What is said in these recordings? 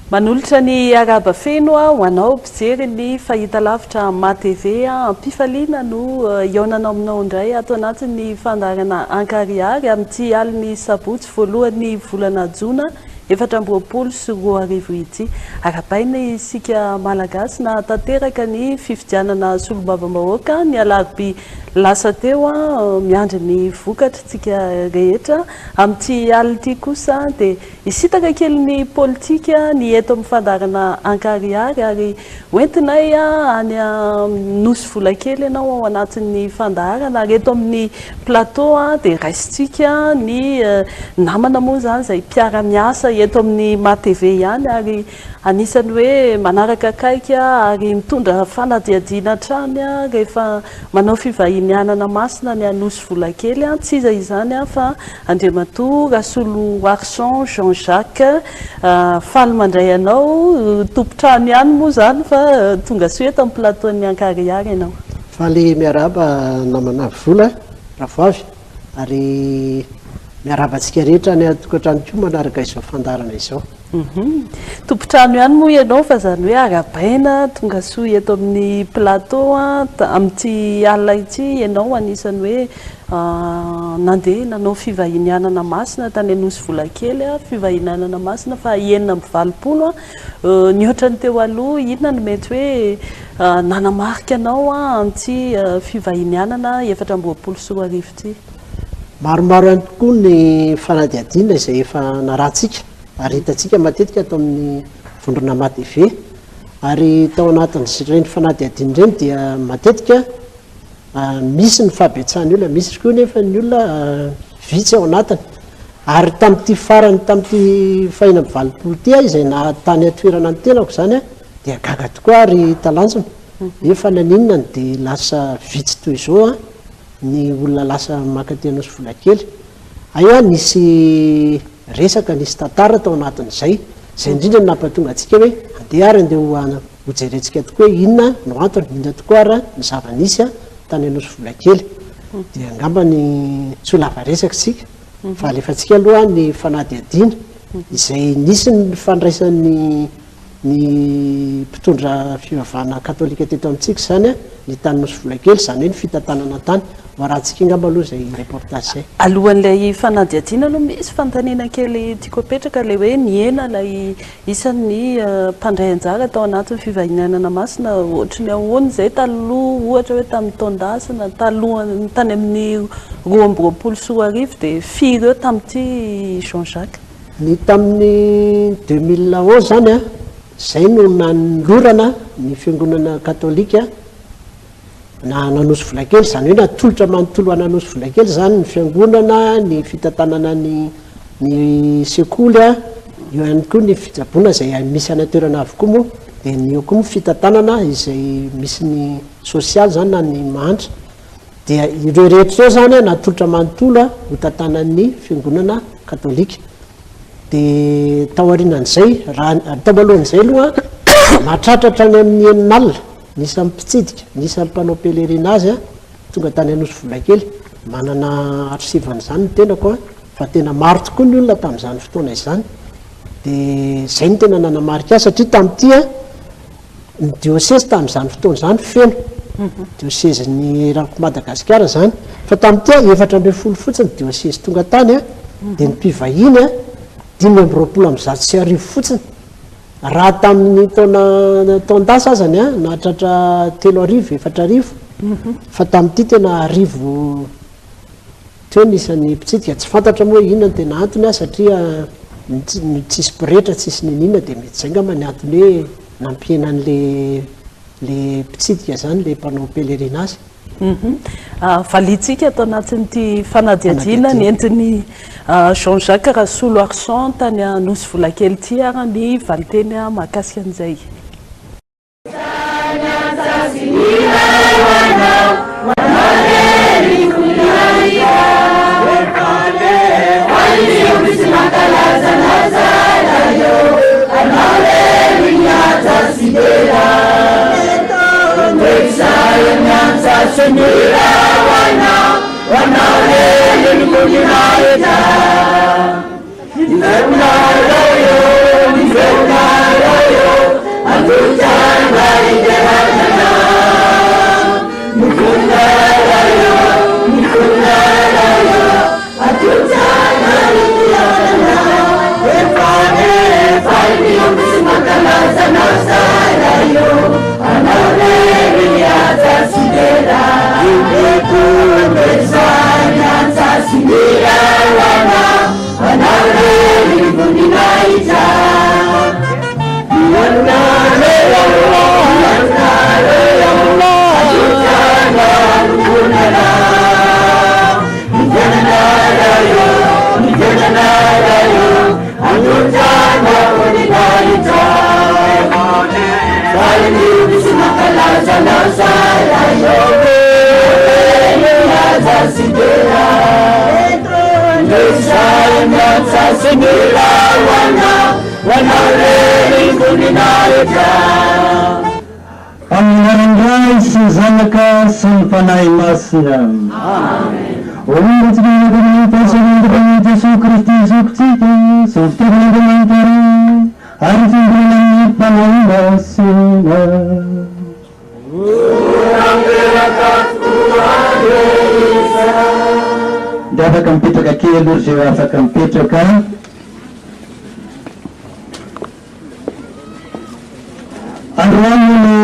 Manolotra ny arahaba feno ho anao mpijery ny fahitalavitra MATV. Am-pifaliana no hihaonana aminao indray ato anatin'ny fandaharana Ankarihary amin'ity alin'ny sabotsy voalohan'ny volana jona 2024 ity. Arahabaina isika Malagasy nahatanteraka ny fifidianana solombavambahoaka ny alarobia lasa teo. Miandry ny vokatra isika rehetra. Amin'ity alina ity kosa dia Hisintaka kely ny politika ny eto amin'ny fandaharana Ankarihary ary hoentinay any Nosy Volakely ianao ao anatin'ny fandaharana ary eto amin'ny plateau dia raisintsika ny namana moa izany izay mpiara-miasa eto amin'ny MATV ihany ary anisan'ny hoe manaraka akaiky ary mitondra fanadihadiana hatrany rehefa manao fivahinianana masina ny Anosy Volakely. Tsy iza izany fa Andriamatoa Rasoloarison Jean Jacques, faly mandray anao, tompon-trano ihany moa izany fa tonga soa eto amin'ny plateau-n'ny Ankarihary ianao. Faly miarahaba namana Vola Ravoavy ary miarahaba antsika rehetra any an-tokantrano koa manaraka izao fandaharana izao. Tompon-trano ihany moa ianao fa izany hoe arahabaina tonga soa eto amin'ny plateau amin'ity alina ity ianao anisan'ny hoe Nandeha nanao fivahinianana masina tany Anosy Volakely, fivahinianana masina faha 86, nihoatra ny teo aloha. Inona no mety hoe nanamarika anao amin'ity fivahinianana 2024 ity? Maromaro ihany tokoa ny fanadihadiana izay efa narahantsika ary hitantsika matetika ato amin'ny vondrona MATV ary tao anatin'ireny fanadihadiana ireny dia matetika Misy ny fahabetsahan'ny olona, misy koa nefa ny olona vitsy ao anatiny. Ary tamin'ity farany, tamin'ity fahenina amby 80 ity aho izay naha tany an-toerana ny tenako izany dia gaga tokoa ary talanjona hoe fa naninona no dia lasa vitsy toy izao ny olona lasa mankaty Anosivolakely. Hay hoa nisy resaka, nisy tantara tao anatin'izay, izay indrindra no nampatonga antsika hoe andeha ary andeha ho Hojerentsika tokoa hoe inona no antony, inona tokoa ary ny zava-nisy tany Anosivolakely. Dia angamba ny tsy ho lava resaka isika fa alefantsika aloha ny fanadihadiana izay nisy ny fandraisan'ny ny mpitondra fivavahana katolika teto amintsika izany ny tany Nosivolakely, izany hoe ny fitantanana tany. Ho arahantsika angamba aloha izay reportage izay. Alohan'ilay fanadihadiana aloha misy fanontaniana kely tiako apetraka, ilay hoe nihena ilay Isan'ny mpandray anjara tao anatin'ny fivahinianana masina ohatry ny ahoana izay taloha ohatra hoe tamin'ny taon-dasa na talohan'ny tany amin'ny 2022 dia firy eo tamin'ity Jean Jacques? Ny tamin'ny 2011 izany an, izay no nanolorana ny fiangonana katolika na an'Anosivolakely, izany hoe natolotra manontolo ho an'Anosivolakely izany ny fiangonana, ny fitantanana ny ny sekoly, eo ihany koa ny fitsaboana izay misy any an-toerana avokoa moa, dia ny eo koa moa fitantanana izay misy ny sosialy izany na ny mahantra. Dia ireo rehetra ireo izany natolotra manontolo ho tantanan'ny fiangonana katolika. Dia tao aorianan'izay, raha tao alohan'izay aloha, nahatratra hatrany amin'ny 60 Ny isan'ny mpitsidika, ny isan'ny mpanao pèlerinage tonga tany Anosivolakely. Manana archive an'izany ny tenako fa tena maro tokoa ny olona tamin'izany fotoana izany. Dia izay no tena nanamarika ahy satria tamin'ity ny diosesy tamin'izany fotoana izany feno. Diosezin'ny eran'i Madagasikara izany. Fa tamin'ity 14 fotsiny diosesy tonga tany dia ny mpivahiny 1125 fotsiny. Raha tamin'ny taona taon-dasa azany an, nahatratra 3000, 4000, fa tamin'ity tena 1000 teo ny isan'ny mpitsidika. Tsy fantatra moa hoe inona no tena antony an, satria ny tsisy pretra, tsisy niniana dia mety izay angamba ny antony hoe nampihena an'le le mpitsidika izany, le mpanao pèlerinage. Valiantsika ato anatin'ity fanadihadiana nentin'i Jean Jacques Rasoloarison tany Anosy Volakely ity ary ny valinteny mahakasika an'izay. Izay miantsa sy mila ho Anao, ho Anao irery ny voninahitra. Amin'ny anaran'ny Ray sy ny Zanaka sy ny Fanahy Masina. Amen. Olontsika Andriamanitra sy Andriamanitra Jesoa Kristy Zokintsika sy ny fitiavan'Andriamanitra Ray ary ny fiombonana amin'ny Fanahy Masina. Ho tanteraka tokoa anie izany. Dia afaka mipetraka kely aloha ry zeo afaka mipetraka. Androany no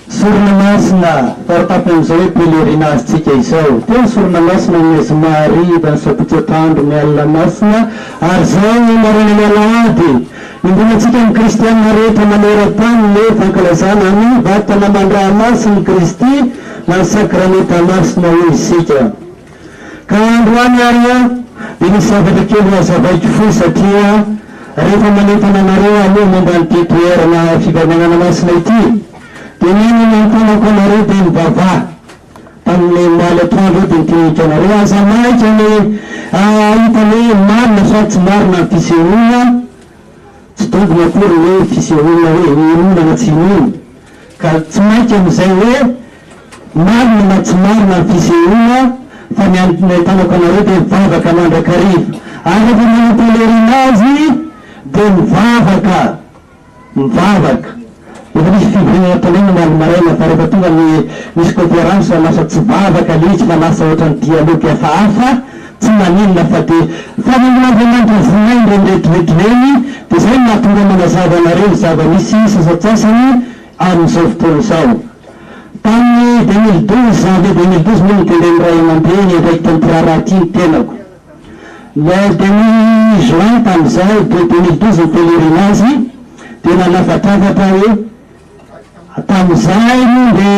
sorona masina farotapon'izao hoe pèlerinage-tsika izao. Teo ny sorona masina ny zoma hariva, ny sabotsy atoandro, ny alina masina ary izao ny marainan'ny alahady. Iombonantsika amin'ny kristiana rehetra maneran-tany ny fankalazana ny Vatana aman-dRa masin'i Kristy na ny Sakramenta Masina hoy isika. Ka androany ary aho dia misy zavatra kely ho hazavaiko fohy satria rehefa manentana anareo aho aloha momba an'ity toerana fivainanana masina ity dia ny nanentanako anareo dia mivavaha. Tamin'ny omaly atoandro dia niteneniko anareo aza maika ny hahita ny hoe marina sa tsy marina ny fisehoana, tsy dogme akory ny hoe fisehoana hoe inoana na tsy inoana, ka tsy maika amin'izay hoe marina na tsy marina ny fisehoana fa ny anentanako anareo dia mivavaka mandrakariva ary rehefa manao pèlerinage dia mivavaka. Mivavaka. Efa nisy fivoriana nataonay omaly maraina fa rehefa tonga ny nisy conférence lasa tsy vavaka le izy fa lasa ohatran'ny dialogue hafahafa, tsy maninona fa dia fanengon'Andriamanitra vonainy ireny rehetra rehetra ireny dia izay no mahatonga manazava anareo ny zava-misy sasantsasany amin'izao fotoana izao. Tamin'ny 2012, janvier 2012 moa notendren'ny ray aman-dreny hiandraikitra an'ity raharaha ity ny tenako. Le demi juin tamin'izay de 2012 ny pèlerinage dia nanafatrafatra hoe tamin'izay moa nde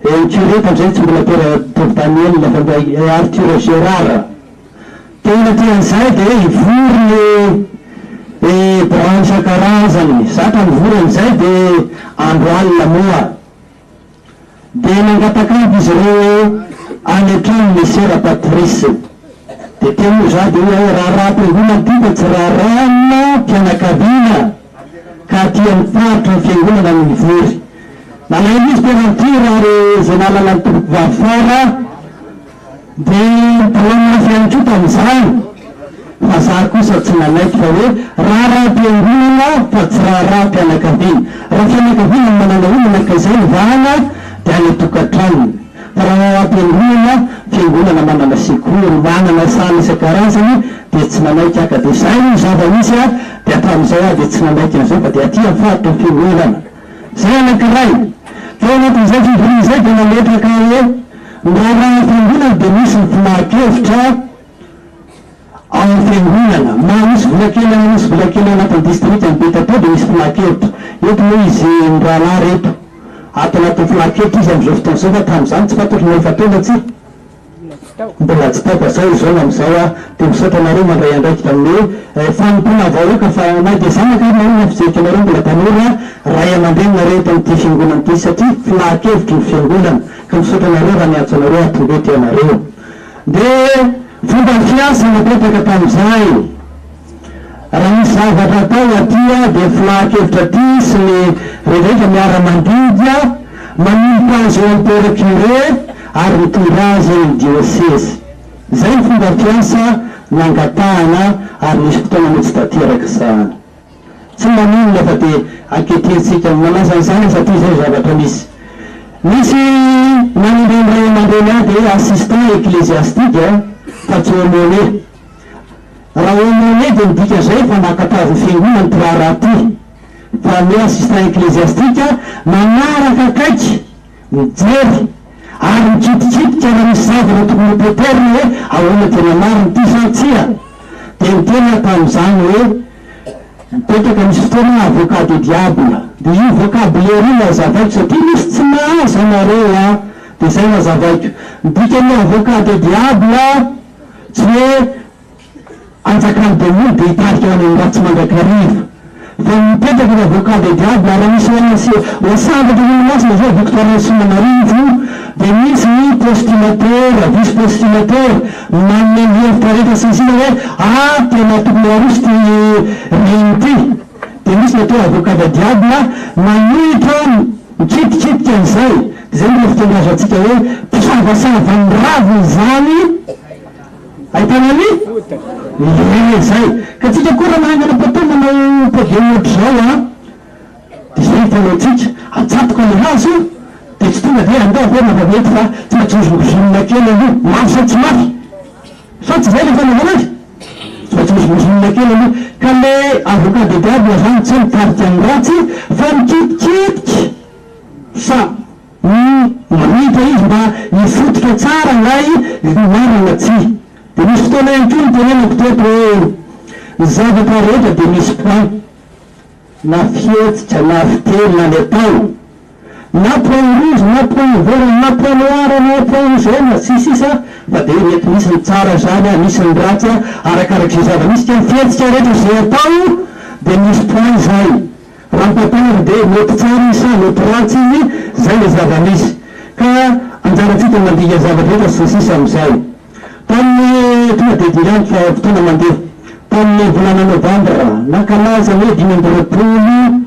ny curé tamin'izay tsy mbola Père Tovo Daniel fa mba Arthur Gérard teo anatrehan'izay dia hivory ny branche isan-karazany zatra nivory amin'izay dia andro alina moa Dia nangataka avy izy ireo hoe any an-tranon'i Mesera Patrice. Dia teo moa izaho dia hoy aho hoe raharaham-piangonana ity fa tsy raharahana mpianakaviana ka aty amin'ny faritra ny fiangonana no mivory. Nalahelo izy Père Arthur ary izay nahalala ny tompokovavy fara Dia nitalaho mafy ihany koa tamin'izany, fa za kosa tsy nanaiky fa hoe raharaham-piangonana fa tsy raharaham-pianakaviana. Raha fianakaviana no manana olana ka izay no vahana dia any an-tokantranony. Fa raha raharaham-piangonana, fiangonana manana sekoly, manana salle isan-karazany dia tsy nanaiky aho ka dia izay no zava-misy dia hatramin'izao aho dia tsy nanaiky an'izao fa dia aty amin'ny faritra ny fiangonana. Izay anankiray. Tao anatin'izay fivoriana izay dia nametraka hoe ny raharahan'ny fiangonana dia misy ny filahan-kevitra ao amin'ny fiangonana. Na misy vola kely na misy vola kely ao anatin'ny distrikan'i Betatao dia misy filahan-kevitra. Eto moa izy mirahalahy ireto. Ato anatin'ny filahan-kevitra izy amin'izao fotoana izao fa tamin'izany tsy fantatro na efa teo na tsia. Mbola tsy tao fa zao izao amin'izao aho dia misaotra anareo mandray andraikitra amin'ny hoe fanompoana vahoaka fa na dia zanaka ary nareo na fijeriko anareo mbola tanora ray aman-dreny nareo eto amin'ity fiangonana ity satria filahan-kevitry ny fiangonana ka misaotra anareo raha niantso anareo aho tonga eto ianareo dia fomba fiasa napetraka tamin'izay Raha misy zavatra atao aty dia filahan-kevitra aty sy ny rehetra miara-mandinika, manomboka azy eo amin'ny Père Curé ary mitondra azy eny amin'ny Diosezy. Izay ny fomba fiasa nangatahana ary nisy fotoana moa tsy tanteraka izany. Tsy maninona fa dia ankehitriny manaja an'izany satria izay zavatra misy. Nisy nanendren'ny ray aman-dreny ahy dia assistant ecclésiastique fa tsy aumônier. Raha aumônier dia midika izay fa nankatoavin'ny fiangonana ity raharaha ity. Fa ny assistant ecclésiastique manaraka akaiky, mijery ary mikitikitika raha misy zavatra tokony ho poterina hoe ahoana tena marina ity sa tsia. Dia niteny aho tamin'izany hoe mipetraka misy fotoana aho avocat de diable. Dia io vocabulaire io no hazavaiko satria misy tsy mahazo anareo an! Dia izay no hazavaiko. Ny dikan'ny avocat de diable Tsy hoe anjakan'ny demoly dia hitarika ho any amin'ny ratsy mandrakariva. Fa ny mipetraka ny avocat de diable, raha misy olona sy ho sambatra ny Olomasina izao Victorin Soamanarivo. Dia misy ny postulateur, vice postulateur, manome ny hevitra rehetra sy ny sisa hoe ah tena tokony aroso ity reny ity. Dia misy ny atao hoe avocat de diable manohitra mikitikitika an'izay. Dia izay no fiteny azo antsika hoe mpisavasava ny raviny izany. Ahitana ny? Ie, izay. Ka tsika koa raha manangana poteau manao podium ohatr'izao an. Dia izay ny fanaontsika, atsatoka ny hazo dia tsy tonga dia andeha averina vaventy fa tsy maintsy hozongozonina kely aloha, mafy sa tsy mafy? Sa tsy izay ilay fanaovana azy? Tsy maintsy hozongozonina kely aloha. Ka ilay avocat de diable izany tsy hoe mitarika ny ratsy fa mikitikitika sa manohitra izy mba hifototra tsara ilay marina na tsia. Dia misy fotoana ihany koa nitenenako teto hoe ny zavatra rehetra dia misy point. na fihetsika na fiteny na ny atao, na point rouge na point vert na point noir na point jaune sy ny sisa fa dia mety misy ny tsara izany an, misy ny ratsy an, arakarak'izay zava-misy ka ny fihetsika rehetra izay atao dia misy point izay, raha ny tantara dia mety tsara izy sa mety ratsy izy, izay ilay zava-misy ka anjarantsika ny mandinika ny zava-drehetra sy ny sisa amin'izay. Tamin'ny, tonga dia dinganiko fa fotoana mandeha, tamin'ny volana novambra, nankalaza ny 25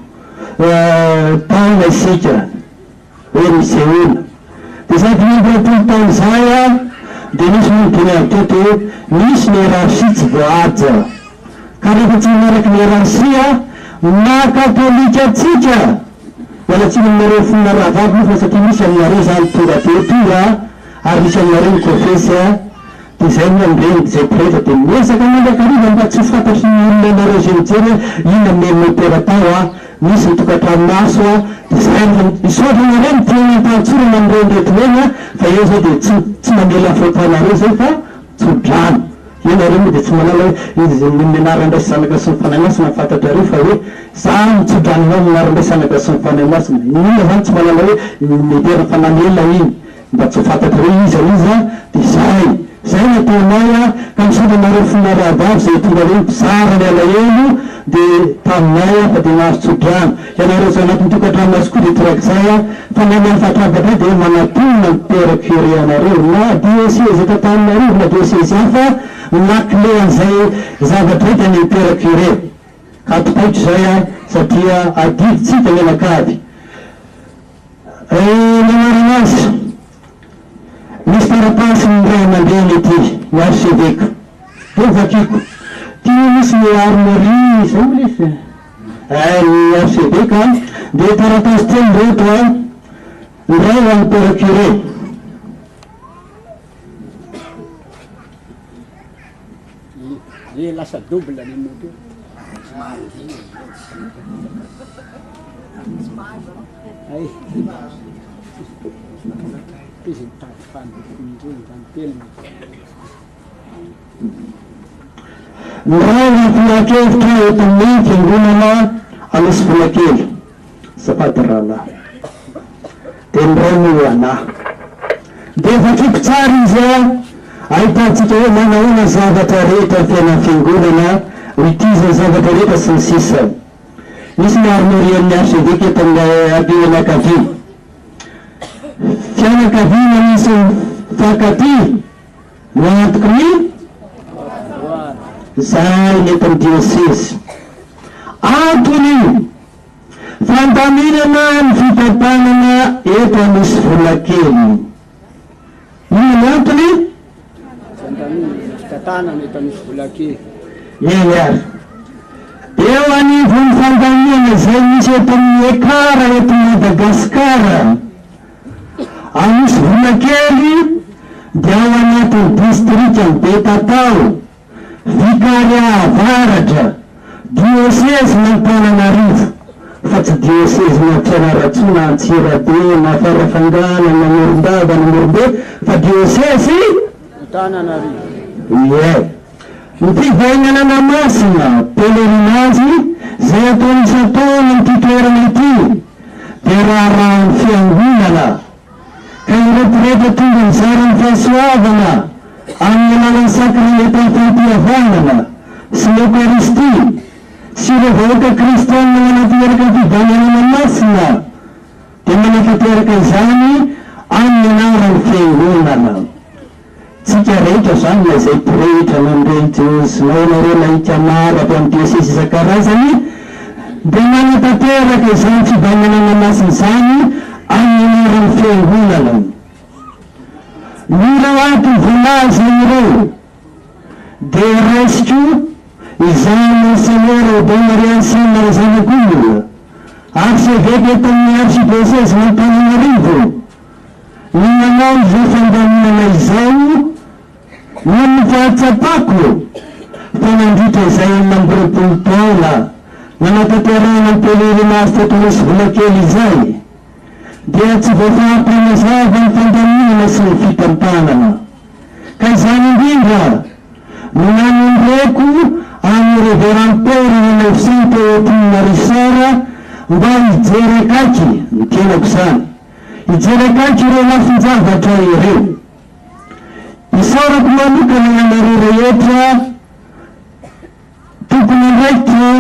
taona isika hoe nisehoana. Dia izay 25 taona izay dia nisy moa niteny avy teto hoe misy ny hiérarchie tsy voahaja. Ka rehefa tsy manaraka ny hiérarchie maha katolika antsika, miala tsiny aminareo fona rahavavy moa fa satria misy aminareo izany tonga teto io Ary misy aminareo mikofesy a! Dia izay moa ny reniko izay pretra dia miezaka mandrakariva mba tsy ho fantatry ny olona anareo izay mijery hoe inona no nen'i mopera tao a! Misy ny tokantrano maso a! Dia izay rehefa misaotra anareo ny teny am-pahatsorana amin'ireny reto ireny a! Fa eo izay dia tsy tsy mamela faute anareo izay fa tso-drano. Eo nareo moa dia tsy mahalala hoe iza izay ny anaran'ny Ray sy Zanaka sy ny Fanahy Masina fantatrareo fa hoe za mitso-drano anao amin'ny anaran'ny Ray sy Zanaka sy ny Fanahy Masina. Ny olona izany tsy mahalala hoe miverina fa namela iny. Mba tsy ho fantatrareo iza iza dia izay izay no ataonay a! Ka misaotra anareo fona rahavavy izay tonga hoe mpizara ny alahelo dia taminay a! Fa dia nahazo tsodrano. Ianareo izay anatin'ny tokantrano maso koa dia torak'izay a! Fa ny anay hafatrafatra dia manatona ny père curé anareo na diocese eto Antananarivo na diocese hafa na clé an'izay zavatra hita ny père curé. Ka ampitaiko izay a! Satria adidintsika mianakavy. Ny anarana azy. Misy taratasy ny ray aman-dreny ety, ny archevêque. Dia vakiko. Ty misy ny armoirie, izay moa ilay izy e? Eh, ny archevêque an. Dia taratasy telo ireto an. Ny iray ho an'ny père curé. Ye lasa double ny moto. Ay. Izy mitady fandrosoana zany telina. Miray ny filan-kevitra eto amin'ny fiangonana Anosivolakely. Azafady rahalahy. Dia ny ray moa anah. Dia vakiko tsara izy a, ahitantsika hoe manahoana zavatra rehetra ny fiainan'ny fiangonana, mikizy ny zavatra rehetra sy ny sisa. Misy ny armorien'ny archevêque eto amin'ny abilany ankavia. Fianakaviana misy mifankatia no antoky ny izay ny eto amin'ny diosezy. Antony io. Fandaminana ny fitantanana eto Anosivolakely. Inona ny antony? Fandaminana ny fitantanana eto Anosivolakely. Eny ary. Eo anivon'ny fandaminana izay misy eto amin'ny Ekar eto Madagasikara, Anosivolakely dia ao anatin'ny distrikan'i Betatao. Vikaria Avaratra, Diosezin'Antananarivo, fa tsy diosezin'i Fianarantsoa na Antsirabe na Farafangana na Morondava na Morombe fa diosezy. Antananarivo. Ie. Ny fivainganana masina, pèlerinage, izay atao isan-taona amin'ity toerana ity dia raharahan'ny Fiangonana. Ka ireo pretra tonga mizara ny fahasoavana amin'ny alalan'ny sakramentan'ny fampihavanana sy ny Eokaristia sy ireo vahoaka kristianina manatanteraka ny fivanganana masina dia manatanteraka izany. Amin'ny anaran'ny Fiangonana. Tsika rehetra izany na izay pretra na ny relijiozy na ianareo laika maro avy amin'ny diosezy isan-karazany dia manatanteraka izany fivainganana masina izany amin'ny anaran'ny Fiangonana. Ireo antony voalaza ireo dia raisiko izaho Monseigneur Odon Marie Anselme Razanakolona, Archevêque eto amin'ny Archidiosezin'Antananarivo. Ny nanao izao fandaminana izao noho ny fahatsapako fa nandritra izay 26 taona nanatanterahana ny pèlerinage teto Nosy-Volakely izay dia tsy voafaritra mazava ny fandaminana sy ny fitantanana. Ka izany indrindra no nanondroako an'i Reverend Père Ranaivoson Théotime Richard mba hijery akaiky, ny tenako izany, Hijery akaiky ireo lafin-javatra ireo. Isaorako manokana ianareo rehetra tompon'andraikitra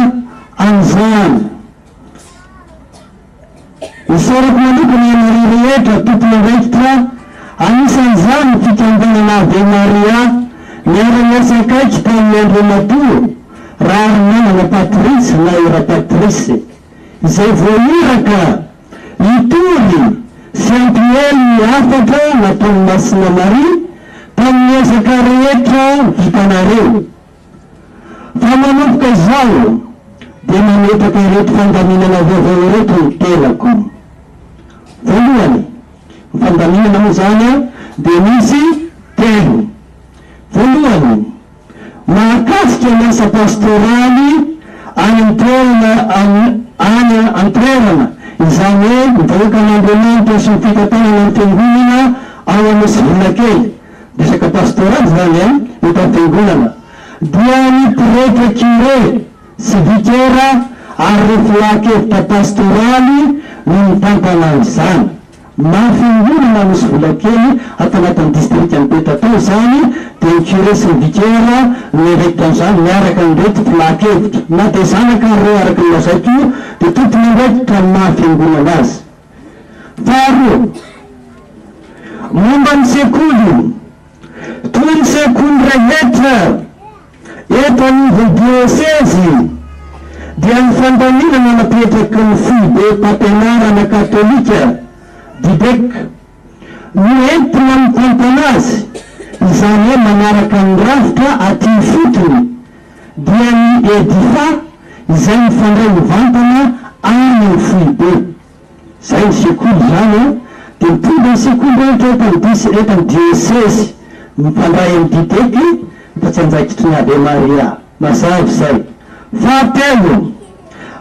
amin'izany. Isaorako manokana ianareo rehetra tompon'andraikitra, anisan'izany ny fikambanana Ave Maria niara-niasa akaiky tamin'i Andriamatoa Raharimanana Patrice na i Rapatrice, izay voairaka Hitory sy hampiely ny hafatra nataon'i Masina Maria tamin'ny ezaka rehetra vitanareo. Fa manomboka izao dia mametraka ireto fandaminana vaovao ireto ny tenako. Voalohany, ny fandaminana moa izany dia misy telo. Voalohany, Mahakasika ny asa pastoraly any an-toerana any an-toerana, izany hoe ny vahoakan'Andriamanitra sy ny fitantanana ny fiangonana ao Anosivolakely, resaka pastoraly izany an, eto am-piangonana, dia ny pretra curé sy vikera ary ireo filan-kevitra pastoraly no mitantana an'izany. Maha fiangonana Anosy Volakely ato anatin'ny distrikan'i Betatao izany dia ny curé sy ny vicaire no miandraikitra an'izany miaraka amin'ireto filahan-kevitra. Na dia zanaka ary ireo araka ny lazaiko io dia tompon'andraikitra amin'ny maha fiangonana azy. Faharoa, momba ny sekoly, toy ny sekoly rehetra, Eto anivon'ny diosezy dia ny fandaminana napetraky ny foibem-pampianarana katolika, Didec, no entina mitantana azy, izany hoe manaraka ny rafitra aty ifotony dia ny Edifa izay mifandray mivantana amin'ny foibe. Zay ny sekoly izany an! Dia mitondra ny sekoly rehetra eto amin'ny dis eto amin'ny diosezy mifandray amin'ny Didec fa tsy andraikitry ny Ave Maria. Mazava izay. Fahatelo,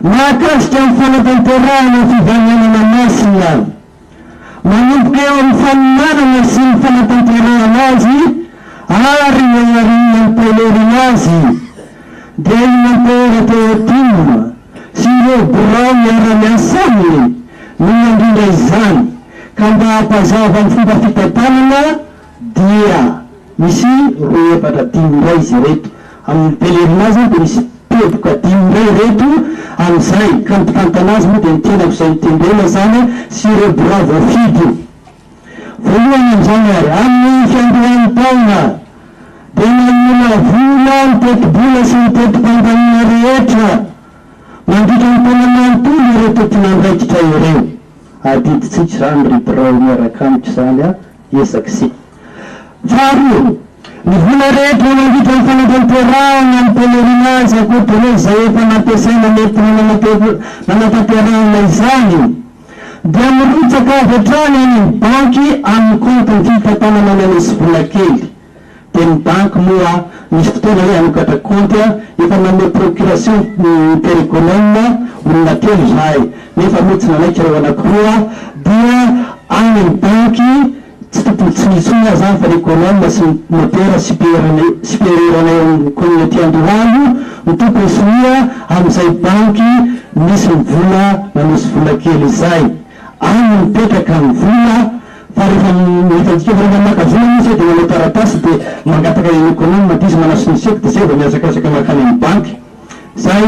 mahakasika ny fanatanterahana ny fivanianana masina. Manomboka eo amin'ny fanomanana sy ny fanatanterahana azy ary ny aorian'ny pèlerinage dia i Mompera Théotime sy ireo birao miara-miasa aminy no mandrindra izany ka mba hampazava ny fomba fitantanana dia misy roa efatra dimy indray izy ireto amin'ny pèlerinage zany dia misy teboka dimy indray ireto amin'izay ka ny mpitantana azy moa dia ny tenako izay notendrena izany sy ireo birao voafidy io. Voalohany amin'izany ary, amin'ny fiandohan'ny taona dia namolavola ny tetibola sy ny teti-pandaniana rehetra mandritra ny taona manontolo ireo tompon'andraikitra ireo. Adidintsika izany ry birao miaraka amiko izany a, ezaka isika. Faharoa, ny vola rehetra mandritra ny fanatanterahana ny pèlerinage ankoatra ireo izay efa nampiasaina nentina nanatanterahana izany, dia mirotsaka avy hatrany any amin'ny banky amin'ny kaontin'ny fitantanana ny Anosivola kely. Dia ny banky moa misy fotoana hoe hanokatra kaonty efa nanome procuration ny père économe olona telo izahay nefa moa tsy nanaiky ireo anakiroa dia any amin'ny banky tsy tompony tsy intsony aho zany fa ny économe sy ny notaire supérieur-nay ao amin'ny communauté Andohalo no tompony sonia amin'izay banky misy ny vola nanosy vola kely izay. Any no mipetraka ny vola fa rehefa hitantsika fa rehefa maka vola misy dia manao taratasy dia mangataka eny économe dia izy manasonia chèque dia zay vao mihazakazaka mankany amin'ny banky. Zay.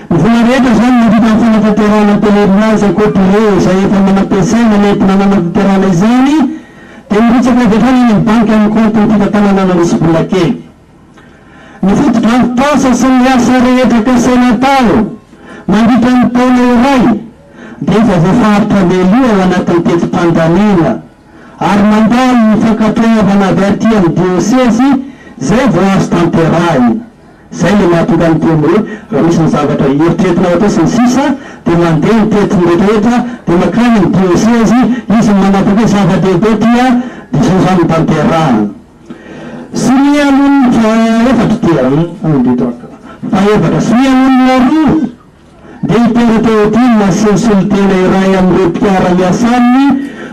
Ny vola rehetra izany mandritra ny fanatanterahana ny pèlerinage ankoatra ireo izay efa manam-piasaina nentina nanatanterahana izany. Dia mirotsaka avy hatrany any amin'ny banky amin'ny kaontin'ny fitantanana nanisy vola kely. Ny fotodrafitrasa sy ny asa rehetra kasaina atao mandritra ny taona iray dia efa voafaritra mialoha ao anatin'ny teti-pandaniana ary mandalo ny fankatoavana avy aty amin'ny diosezy izay vao azo tanterahina. Izay ilay mahatonga ny teny hoe raha misy ny zavatra eritreretinao atao sy ny sisa dia mandeha ny tetiny rehetrarehetra dia makany amin'ny diosezy izy no manapaka hoe zava-dehibe ity dia izao izany no tanterahana. Sonia alon'ny fahaefatra dia un, deux, trois, quatre, fahefatra, sonia alon'ny roa dia i Père Théotime sy ny solontena iray amin'ireo mpiara-miasa aminy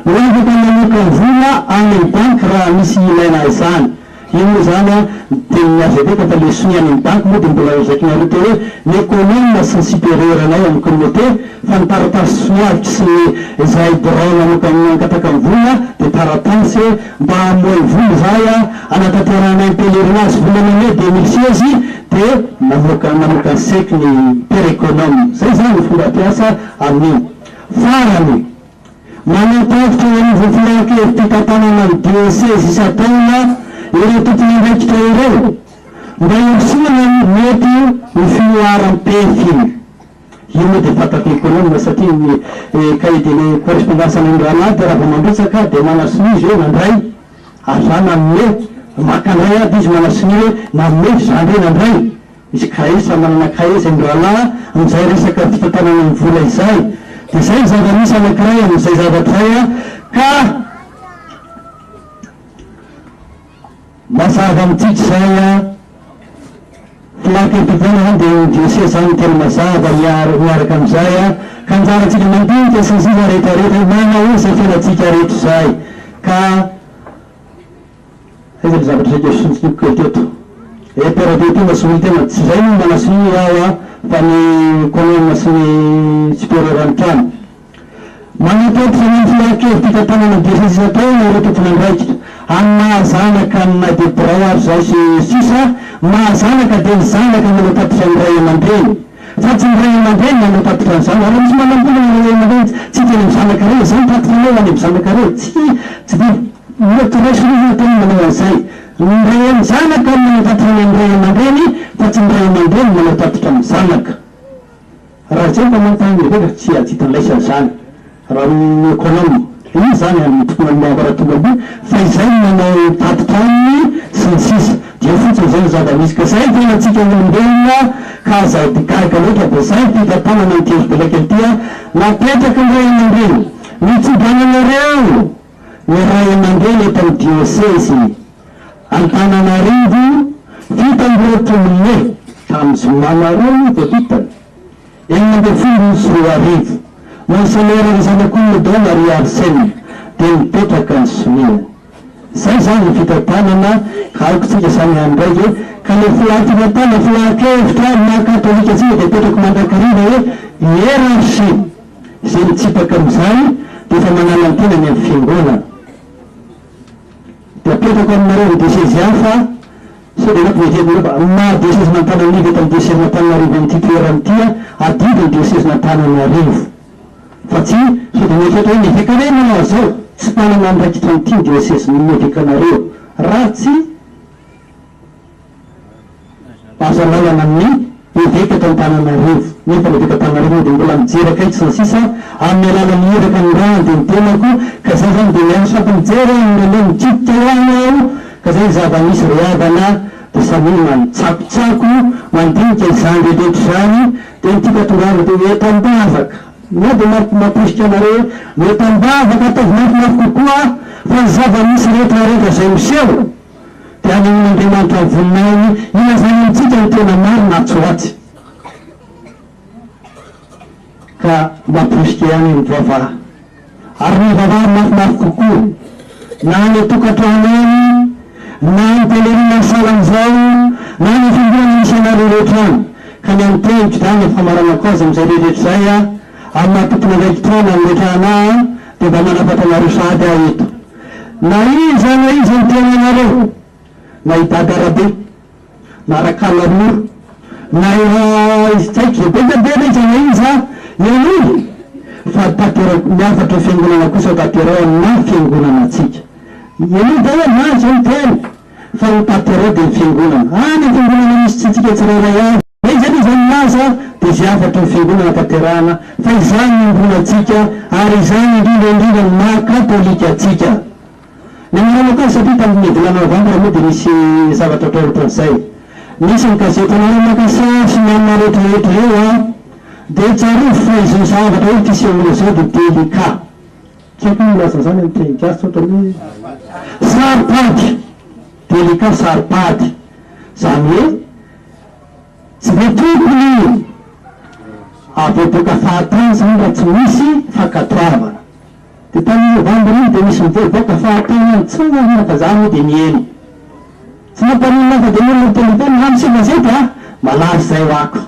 no afaka mamoaka vola any amin'ny banky raha misy ilaina izany. Io moa izany an, ny tenin'ny archevêque fa le sonia any amin'ny banky moa dia mbola nozakinareo teo hoe ny économe sy ny supérieur anay amin'ny communauté fa ny taratasy soniaviko sy ny izay birao namoaka ny nangataka ny vola dia taratasy mba hamoay vola izahay an, hanatanterahanay ny pèlerinage volana mai 2016 dia namoaka namoaka ny seky ny père économe. Zay izany ny fomba fiasa amin'io. Farany, manatavitra eo anivon'ny filan-kevi-pitantanana ny diosezy isan-taona ireo tompon'andraikitra ireo mba hirosoana amin'ny mety ho fihoaram-pefy. Io moa dia fantatro économe satria ny cahier de correspondance any Andrana dia raha vao mandrotsaka dia manasonia izy hoe nandray ary za nanome, maka indray aho dia izy manasonia hoe nanome fa za indray nandray. Misy cahier, samy manana cahier izay ny rahalahy amin'izay resaka fitantanana ny vola izay. Dia izay ny zava-misy anankiray amin'izay zavatra izay ka mazava amintsika izay an. Filan-kevi-pitondrana izany dia ny diosezy izany no tena mazava hiaro miaraka amin'izay an, ka anjarantsika mandinika sy ny sisa rehetra rehetra hoe manao ahoana izay fiainantsika rehetra izay ka aiza le zavatra saika sontsontoko kely teto e père Théotime sy olon-tena tsy izay no manasonia aho an fa ny colonne sy ny supérieur ny trano. Manatanteraka ny filan-kevi-pitantanana diosezy isan-taona ireo tompon'andraikitra, amin'ny maha zanaka ny na dia birao ary izao sy sisa Maha zanaka dia ny zanaka manao tatitra ny ray aman-dreny, fa tsy ny ray aman-dreny manao tatitra ny zanany. Raha misy manam-bola ny ray aman-dreny, tsy hiteny amin'ny zanakareo, izay ny tatitrareo any amin'ny zanakareo. Tsy, tsy dia mety raisina io teny manao an'izay. Ny ray amin'ny zanaka no manao tatitra any amin'ny ray aman-dreny, fa tsy ny ray aman-dreny manao tatitra amin'ny zanaka. Raha izay no mpamontany ny eveka tsy adita andraisana izany raha ny econome io izany any tokony amin'ny ambaratonga ambony fa izay no manao tatitra aminy sy ny sisa dia eo fotsiny izay no zava-misy ka izay ny fiainantsika olombelona ka aza gaga loatra dia izay ny fitantanana an'ity heribolaka ity a napetraky ny ray aman-dreny nitsodrano ny ray aman-dreny eto amin'ny diosezy Antananarivo, 27 mey, tamin'ny zoma maraina vao hitany, 2016, Monsenera Razanakolona Don Marie Arsène dia nipetraka ny soniany. Izay izany ny fitantanana ka aoka isika samy handray hoe ka ilay filan-fitantanana, filan-kevitra maha katolika antsika dia apetrako mandrakariva hoe hiérarchie izay mitsipaka amin'izany dia efa manala ny tenany amin'ny fiangonana. Dia apetrako aminareo ry diosezy hafa, sao dia mety miheverina fa ny maha diosezin'Antananarivo eto amin'ny diosezin'Antananarivo amin'ity toerana ity an, adidy ny diosezin'Antananarivo. Fa tsy sao dia mieritreritra hoe ny evekanay no manao an'izao, tsy manana andraikitra an'ity ny diosezin'ny evekanareo raha tsy Azo alalana ny eveka eto Antananarivo, nefa ny eveka Antananarivo moa dia mbola mijery akaiky sy ny sisa amin'ny alalan'ny iraka nirahany dia ny tenako ka zay zany dia miandry sady mijery aho indraindray mikitika ihany aho ka zay ny zava-misy ry havana dia samia manitsakotsako mandinika izany rehetra izany dia ny tiako atongavana dia ho eto am-bavaka na dia mamporisika anareo hoe ho eto am-bavaka ataovy mafimafy kokoa fa ny zava-misy rehetra rehetra izay miseho Dia hanehoan'Andriamanitra ny voninahiny hilazany amintsika ny tena marina atsy ho atsy. Ka mamporisika ihany ny mivavaha. Ary mivavaha mafimafy kokoa, na any an-tokantrano any, na any pèlerinage sahala amin'izao, na any amin'ny fiangonana misy anareo rehetra any. Ka ny amin'ny teniko izany, ny famaranako azy amin'izay rehetra izay, amin'ny maha tompon'andraikitra ahy nametrahana ahy, dia mba manafatra anareo sahady aho eto. Na iza na iza ny tenanareo, na i Dada Rabe, na Rakalanoro, na i Ra izy tsy haiko izay be dia be na iza na iza, henoy fa tanterao, ny hafatry ny fiangonana kosa tanterao amin'ny maha fiangonana antsika. Ianao dia hoe na izao miteny fa ny patereo dia ny fiangonana. Any ny fiangonana misy antsika tsirairay avy. Na iza na iza milaza dia izay hafatry ny fiangonana tanterahana fa izany no iombonantsika ary izany indrindra indrindra no maha katolika antsika. Ny anaranao koa satria tamin'ny volana novambra moa dia nisy zavatra ohatrohatran'izay. Nisy ny gazetinareo maka sary sy ny anona rehetra rehetra eo an! Dia tsarovy fa izao zavatra hoe fisehoana izao dia delicat. Tsy haiko ny milaza an'izany amin'ny teny gasy ohatran'ny hoe saro-pady. Delicat saro-pady. Izany hoe tsy dia tokony avoaboaka fahatany izany raha tsy misy fankatoavana. Dia tamin'ny novambra iny dia nisy mivoaboaka fahatany any tsy maninona fa za moa dia miheno. Tsy mampaninona ahy fa dia olona miteny raha miseho gazety a! Malaza izay ho ako.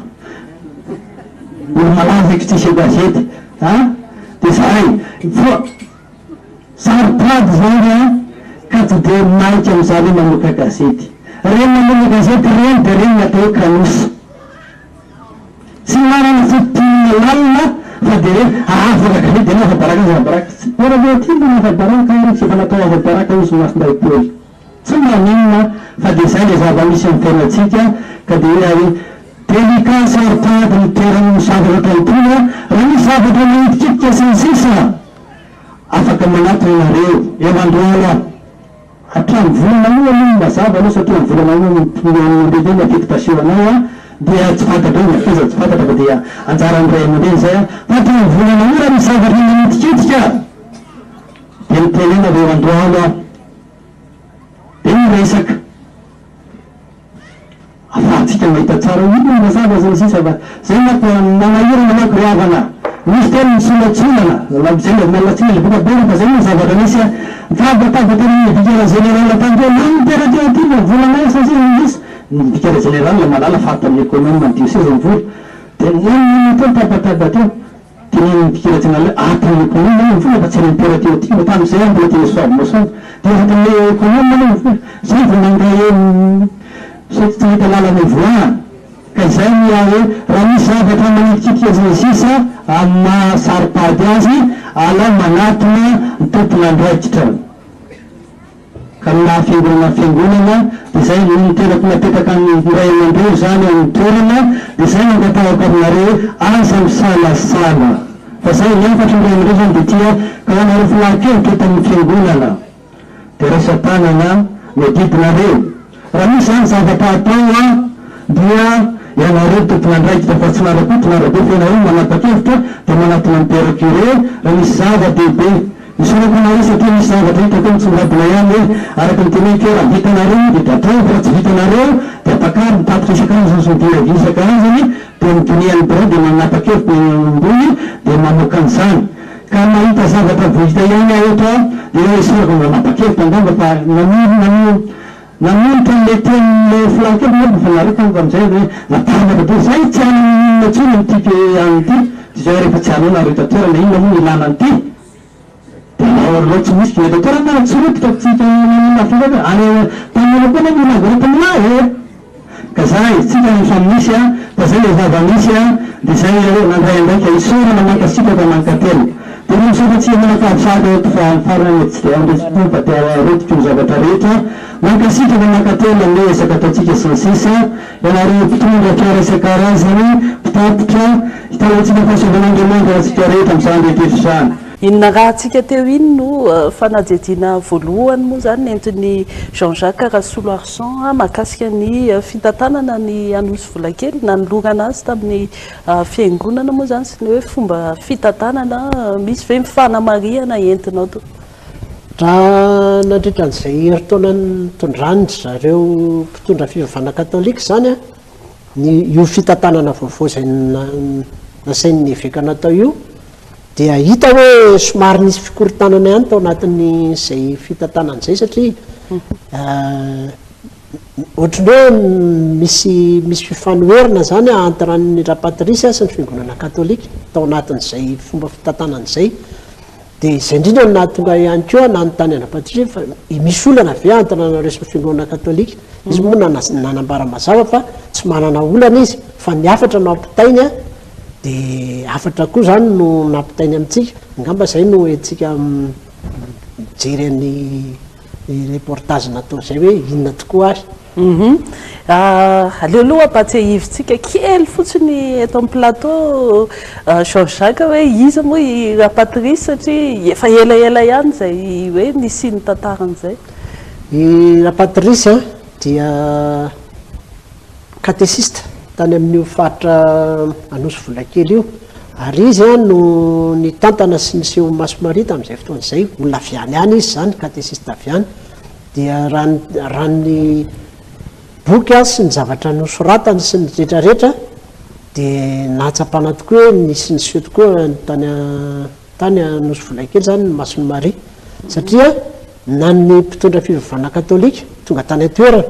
Olo malaza eky tsy hiseho gazety a! Dia zay. Fa saro-pady izany a! Ka tsy dia maika amin'izany hoe mamoaka gazety. Ireny mamoaka gazety ireny dia ireny no atao hoe kanosa. Tsy manana foto-pinoana lalina fa dia hoe aa vola gazety dia afa-baraka aza afa-baraka. Tsy mbola mbola tia mbola afa-baraka ary tsy efa natao afa-baraka hozy ny Masindahy Paoly. Tsy maninona fa dia izay ilay zava-misy amin'ny fiainantsika ka dia hoe ary delicat saro-pady ny toeran'ny zavatra ataontsika raha misy zavatra manitikitika sy ny sisa afaka manatona ianareo eo androany aho. Hatramin'ny volana io aloha no mazava aloha satria amin'ny volana io no no ny affectation anao an, dia tsy fantatra hoe nankaiza tsy fantatra fa dia anjaran'ny ray aman-dreny izay an, fa hatramin'ny volana io raha misy zavatra manitikitika dia mitenena avy eo andohalo aho dia miresaka. Afahantsika mahita tsara hoe inona no mazava sy ny sisa fa zay manko nanahirana manko ry havana a! Misy teny misolatsolana, zay mba miala tsiny le boka be fa zay moa ny zavatra nisy a! Nitabataba teny amin'ny vicaire général tany teo na ny père teo aty ny volanay sy ny sisa sy ny sisa, ny vicaire général mahalala fa ato amin'ny économe ny diocèse ny vola dia nononona teo nitabataba teo. Tenenin'ny mpikira tsy nahalala ato amin'ny commune aloha ny vola fa tsy any amin'ny père teo aty fa tamin'izay aho mbola teny Soavimasoandro dia ato amin'ny commune aloha ny vola zay vao nangaheno sao tsy nahita lalana hivoahana ka izay ny ahy hoe raha misy zavatra manitikitika sy ny sisa amin'ny maha saro-pady azy alao manatona ny tompon'andraikitra. Ka ny maha fiangonana fiangonana dia izay no ny tenako napetraka ny ray aman-dreny izany eo amin'ny toerana dia izay no angatahako aminareo hoe aza misalasala fa izay ny hafatry ny ray aman-dreny izany dia tia ka ho anareo filahan-kevitra eto amin'ny fiangonana dia raisan-tanana ny adidinareo raha misy izany zavatra atao an dia ianareo tompon'andraikitra fa tsy narakoto na rabe fa ianareo no manapa-kevitra dia manatona ny père curé raha misy zava-dehibe Isaorako anareo satria misy zavatra hitako hoe mitsongadina ihany hoe araka ny teneniko hoe raha vitanareo io dia ataovy raha tsy vitanareo dia ampakaro ny tatitra isan-karazany sy ny dinavia isan-karazany dia ny dinihan'ny birao dia manapa-kevitra ny any ambony dia mamoaka an'izany ka mahita zavatra vao hita ihany aho eto dia hoe isaorako ny nanapa-kevitra angamba fa nanorina Nanolotra an'ilay tenin'ilay filan-kevitra angamba fa nareo tamiko amin'izay hoe natambatra be zay tsy haninona intsony amin'ity pe any ity dia zay rehefa tsy hanao nareo eto an-toerana inona moa no ilana an'ity dia alao alao tsy misy eto an-toerana ary tsy rototra tsy hita maninona firy hoe any an-tanàna koa anie mila vola taminah e! Ka zay tsika no samy misy a fa zay le zava-misy a dia zay hoe nandray andraikitra isaorana mankasitraka mankatelina Dia ny misaotra antsika mianakavy sahady eto fa ny farany tsy dia andresy-po fa dia rotiky ny zavatra rehetra. Mankasitraka mankatelina ny ezaka ataontsika sy ny sisa Ianareo mpitondra fiara isan-karazany, mpitatitra, hitalaontsika fahasoavan'Andriamanitra ho antsika rehetra amin'izany rehetra izany. Iny narahantsika teo iny no fanadihadiana voalohany moa izany nentin'i Jean Jacques Rasoloarison mahakasika ny fitantanana ny Anosivolakely nanolorana azy tamin'ny Fiangonana moa izany sy ny hoe fomba fitantanana, misy ve ny fanamarihana entinao tompoko? Raha nandritra an'izay herintaona nitondran-dry zareo mpitondra fivavahana katolika izany an, ny io fitantanana vaovao izay nasain'ny eveka natao io dia hita hoe somary nisy fikorontanana ihany tao anatin'izay fitantanana izay satria Ohatry ny hoe misy misy fifanoherana izany entre an'i Rapatrice sy ny fiangonana katolika tao anatin'izay fomba fitantanana izay. Dia izay indrindra no nahatonga ahy ihany koa nanontany an-dRapatrice hoe fa misy olana ve entre anareo sy ny fiangonana katolika? Izy moa nanambara mazava fa tsy manana olana izy fa ny hafatra no ampitainy an, dia hafatra koa izany no nampitainy amintsika. Angamba izay no entintsika mijery an'i. reportage natao izay hoe inona tokoa ary. Hum aleo aloha ampatsiahivintsika kely fotsiny eto amin'ny plateau Jean Jacques hoe iza moa i Rapatrice satria efa elaela ihany izay hoe nisian'ny tantarany izay. I Rapatrice dia katesista tany amin'io faritra Anosivolakely io ary izy no nitantana sy niseho Maso Maria tamin'izay fotoana izay, olona avy any ihany izy izany, katesista avy any. Dia raha ny raha ny boky sy ny zavatra nosoratany sy ny rehetra rehetra dia nahatsapana tokoa hoe nisy niseho tokoa tany tany Nosy Volakely izany ny Masin'i Maria satria na ny mpitondra fivavahana katolika tonga tany an-toerana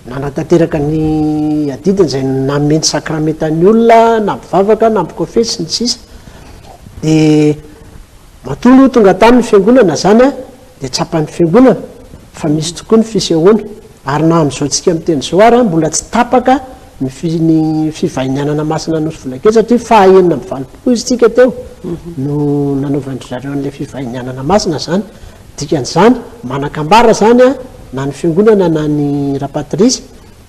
nanatanteraka ny adidiny izay nanome ny sakramenta ny olona, nampivavaka, nampikofesy sy ny sisa dia matoa aloha tonga tany ny fiangonana izany an Dia tsapan'ny fiangonana fa misy tokoa ny fisehoana, ary na amin'izao tsika miteny izao ary mbola tsy tapaka ny ny fivahinianana masina Nosy Volakely satria faha 86 izy tsika teo no nanaovan-dry zareo an'ilay fivahinianana masina izany. Dikan'izany, manan-kambara izany na ny fiangonana na ny Rapatrice,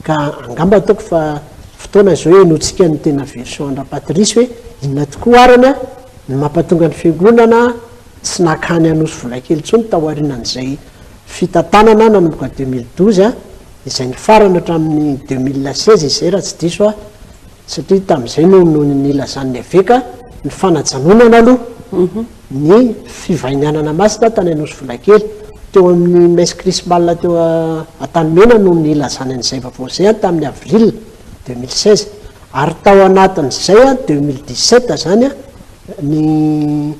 ka angamba ataoko fa fotoana izao henointsika ny tena version an-dRapatrice hoe inona tokoa arany ny mampatonga ny fiangonana Tsy nankany Anosy Volakely intsony taorianan'izay fitantanana nanomboka 2012 izay nifarana hatramin'ny 2016 izay raha tsy diso aho satria tamin'izay no nilazan'ny eveka ny fanajanonana aloha ny fivahinianana masina tany Anosy Volakely. Teo amin'ny messe chrismale teo Antanimena no nilazany an'izay vaovao izay tamin'ny avril 2016 ary tao anatin'izay 2017 izany ny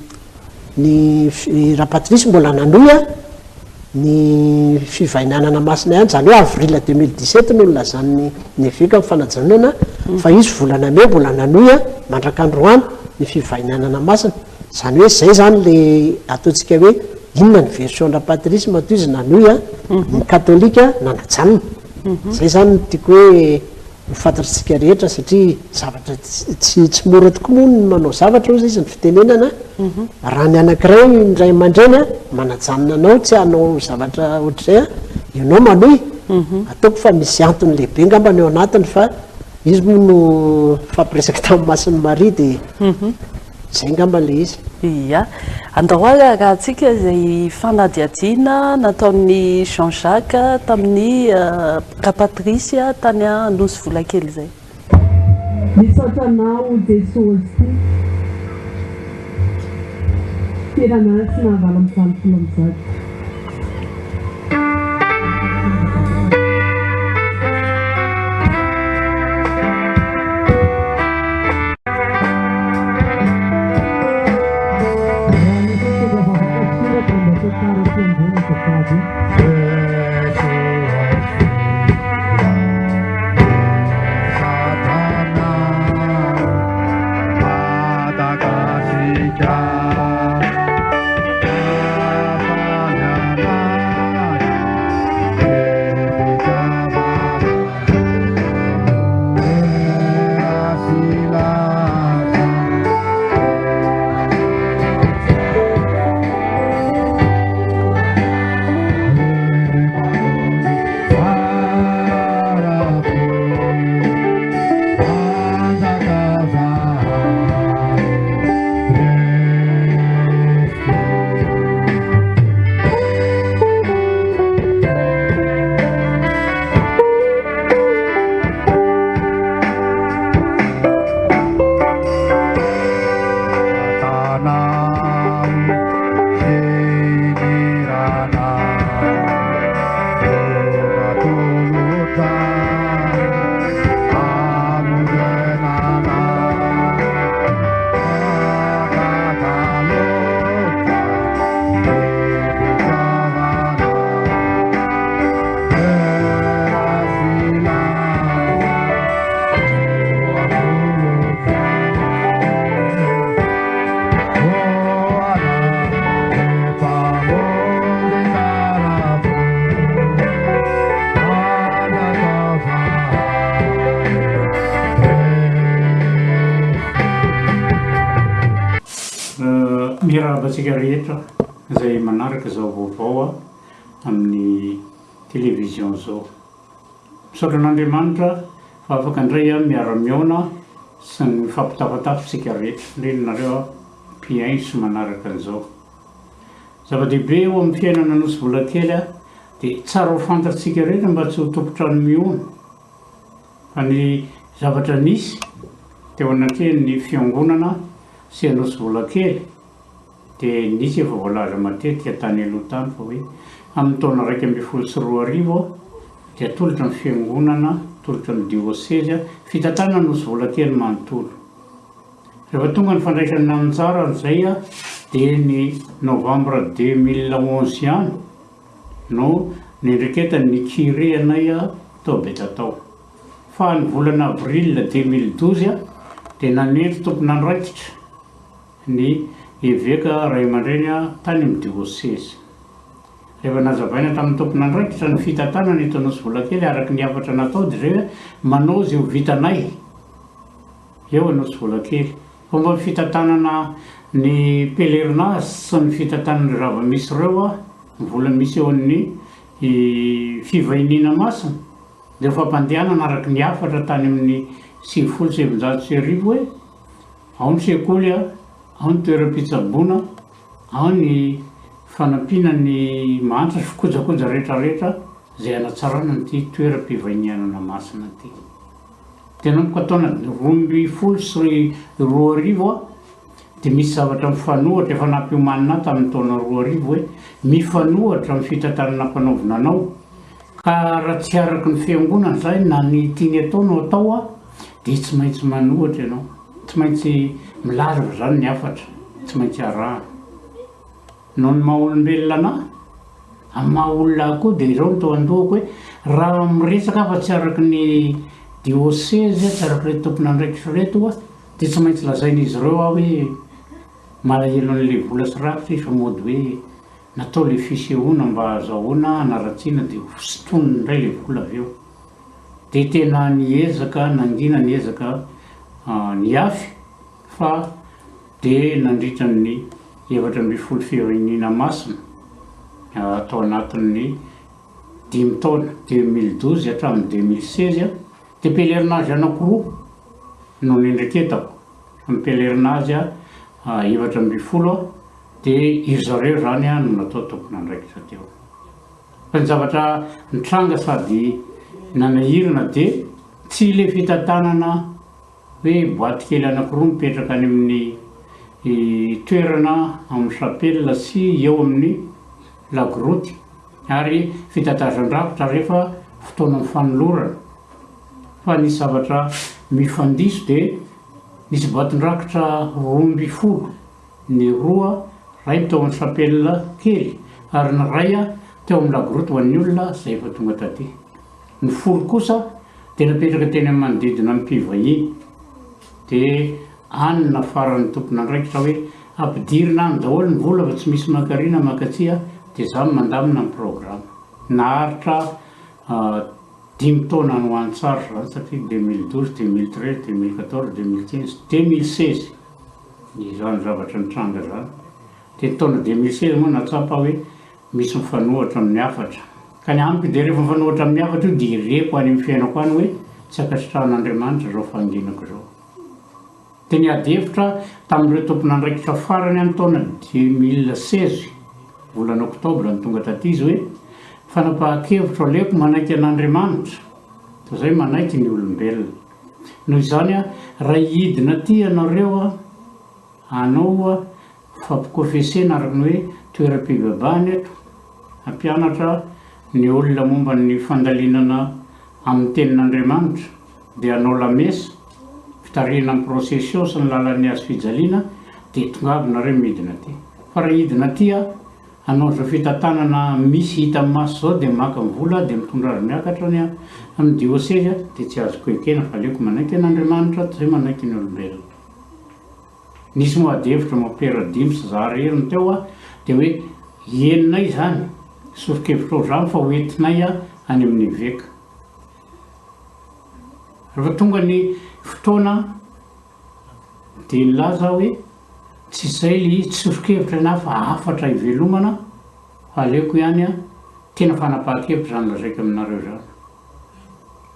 ny Rapatrice mbola nanohy ny fivainanana masina ihany, izany hoe avril 2017 no nilazan'ny ny eveka ny fanajanonana fa izy volana mey mbola nanohy mandrak'androany ny fivainanana masina, izany hoe izay izany le ataontsika hoe inona ny version Rapatrice matoa izy nanohy ny katolika nanajanona, izay izany no tiako hoe Ho fantatr'tsika rehetra satria zavatra tsy tsy mora tokoa moa ny manao zavatra hozy izy ny fitenenana raha ny anankiray ny ray aman-dreny manajanona anao tsy hanao zavatra ohatr'izay ianao manohy ataoko fa misy antony lehibe angamba ny ao anatiny fa izy moa no nifampiresaka tamin'i Masin'i Maria dia izay angamba ilay izy. Ia. Andao ary arahantsika izay fanadihadiana nataon'i Jean Jacques tamin'i Rapatrice tany Nosy Volakely izay. Misaotra Anao Jesosy Firanasina 188. Miarahaba antsika rehetra izay manaraka izao vaovao. amin'ny télévision izao. Misaotra an'Andriamanitra fa afaka indray aho miara-mihaona sy mifampitafatafa isika rehetra, indrindra nareo mpihaino sy manaraka an'izao. Zava-dehibe eo amin'ny fiainana Nosy Volakely dia tsara ho fantatsika rehetra mba tsy ho tompon-trano mihono fa ny zavatra nisy teo anatrehan'ny fiangonana sy Anosy Volakely dia nisy efa voalaza matetika tany aloha tany fa hoe amin'ny taona 2011 dia atolotra ny fiangonana, atolotra ny diosezy, fitantanana Nosy Volakely manontolo. Rehefa tonga ny fandraisana anjara amin'izay dia ny novembre 2011 ihany no nendriketan'ny curé anay tao Betatao. Fa ny volana avril 2012 dia nanendry tompon'andraikitra ny eveka ray aman-dreny tany amin'ny diosezy. Rehefa nazavaina tamin'ny tompon'andraikitra ny fitantanana eto Anosivolakely araka ny hafatra natao dia izay hoe manao izay ho vitanay eo Anosivolakely. Fomba fitantanana ny pèlerinage sy ny fitantanana ireo zava-misy ireo, ny vola misy eo amin'ny fivahiniana masina dia fampandehanana araka ny hafatra tany amin'ny 1990 hoe Ao ny sekoly, ao ny toeram-pitsaboana, ao ny fanampiana ny mahantra sy kojakoja rehetrarehetra izay hanatsarana an'ity toeram-pivahinianana masina ity. Dia nanomboka taona 2012 aho dia misy zavatra mifanohitra efa nampiomanina ahy tamin'ny taona 2000 hoe mifanohitra amin'ny fitantanana ampanaovina anao ka raha tsy araky ny fiangonana izany na ny tiany atao no atao aho dia tsy maintsy manohitra ianao, tsy maintsy milaza fa izany ny hafatra, tsy maintsy arahana. Noho ny maha olombelona anà, amin'ny maha olona ahy koa dia izao no tao an-dohako hoe raha miresaka aho fa tsy araky ny diosezy, tsy araky ireto tompon'andraikitra ireto aho dia tsy maintsy lazain'izy ireo aho hoe malahelo an'ilay vola sy rakitra izy fa mody hoe natao ilay fisehoana mba hahazahoana hanaratsiana dia ho sintoniny indray ilay vola avy eo. Dia tena niezaka nangina niezaka niafy fa dia nandritra ny 14 fivahiniana masina tao anatin'ny dimy taona, 2012 hatramin'ny 2016, dia pèlerinage anankiroa no nendreketako, ny pèlerinage 14 dia iry zareo izany no natao tompon'andraikitra teo. Fa ny zavatra nitranga sady nanahirana dia tsy ilay fitantanana hoe boaty kely anankiroa mipetraka any amin'ny toerana amin'ny chapelle sy eo amin'ny lagroty ary fitatazan-drakitra rehefa fotoanan'ny fanolorana fa nisy zavatra mifandiso dia nisy boatin-drakitra 12 ny roa Iray tao amin'ny chapelle kely ary ny iray teo amin'ny lagrotte ho an'ny olona izay efa tonga taty. Ny folo kosa dia napetraka teny amin'ny manodidina ny mpivahiny. Dia any no nafaran'ny tompon'andraikitra hoe ampidirina any daholo ny vola fa tsy misy mankaria na mankatsy dia za no mandamina ny programa. Naharitra dimy taona any ho any tsara izany satria 2012, 2013, 2014, 2015, 2016. Izany zavatra nitranga izany. Dia ny taona 2016 moa nahatsapa aho hoe misy mifanohitra amin'ny hafatra. Ka ny amiko dia rehefa mifanohitra amin'ny hafatra io dia reko any amin'ny fiainako any hoe tsy ankasitrahan'Andriamanitra izao fahanginako izao. Dia niady hevitra tamin'ireo tompon'andraikitra farany aho ny taona 2016, volana oktobra no tonga taty izy hoe fanapahan-kevitro aleoko manaiky an'Andriamanitra toy izay manaiky ny olombelona. Noho izany raha hidina aty ianareo hanao fampikofesena araka ny hoe toeram-pibebahana eto, hampianatra ny olona momba ny fandalinana amin'ny tenin'Andriamanitra, dia hanao lamesa, fitarihana ny procession sy ny lalan'ny hazo fijaliana, dia tongava nareo midina aty. Fa raha hidina aty aho, Hanao izao fitantanana misy hita maso izao dia maka ny vola dia mitondra azy miakatra any amin'ny diosezy dia tsy azoko ekena fa aleoko manaiky an'Andriamanitra toy izay manaiky ny olombelona. Nisy moa ady hevitra mompera dimy sy za irery no teo dia hoe henonay izany soro-kevitrao izany fa ho entinay any amin'ny eveka. Rehefa tonga ny fotoana Dia nilaza aho hoe, tsy izay ilay izy, tsy sosokevitra ny ahy fa hafatra ivelomana fa aleoko ihany an, Tena fanapahan-kevitra izany lazaiko aminareo izany.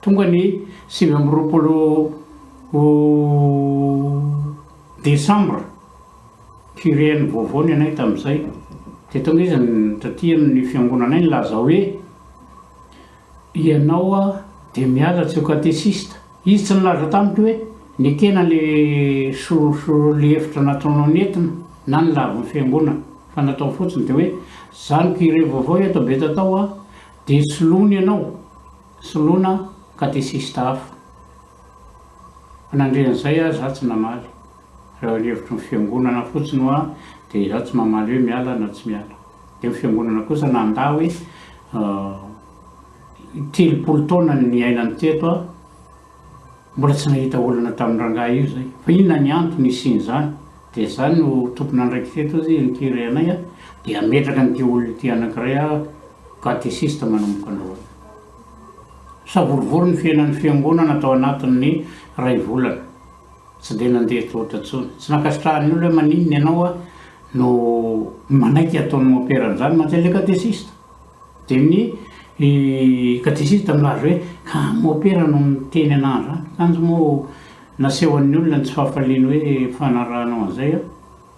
Tonga ny 29 desambra, curé-n'ny vaovao ny anay tamin'izay, dia tonga izy taty amin'ny fiangonanay nilaza hoe, Ianao dia miala tsy ho katesista. Izy tsy nilaza tamiko hoe nekena le so le hevitra nataonao nentina na ny lavin'ny fiangonana fa natao fotsiny dia hoe zany curé vaovao eto Betatao a dia soloina ianao soloina katesista hafa. Fa nandre an'izay aho za tsy namaly. Raha ny hevitry ny fiangonana fotsiny hoa dia izaho tsy mamaly hoe miala na tsy miala. Dia ny fiangonana kosa nandà hoe 30 taona ny niainany teto aho, mbola tsy nahita olana tamin'ny rangahy io izay. Fa inona ny antony hisian'izany? Dia izaho no tompon'andraikitra eto hozy ny curé anay dia hametraka an'ity olona ity anankiray aho katesista manomboka androany. Savorovoro ny fiainan'ny fiangonana tao anatin'ny iray volana. Tsy dia nandeha tohatra intsony. Tsy nankasitrahan'ny olona hoe maninona ianao no manaiky ataon'ny mompera an'izany mantsy ilay katesista. Dia ny katesista milaza hoe ka mompera no miteny anah an'izany. Kanjo moa nasehon'ny olona ny tsy fahafaliany hoe fanarahanao an'izay aho.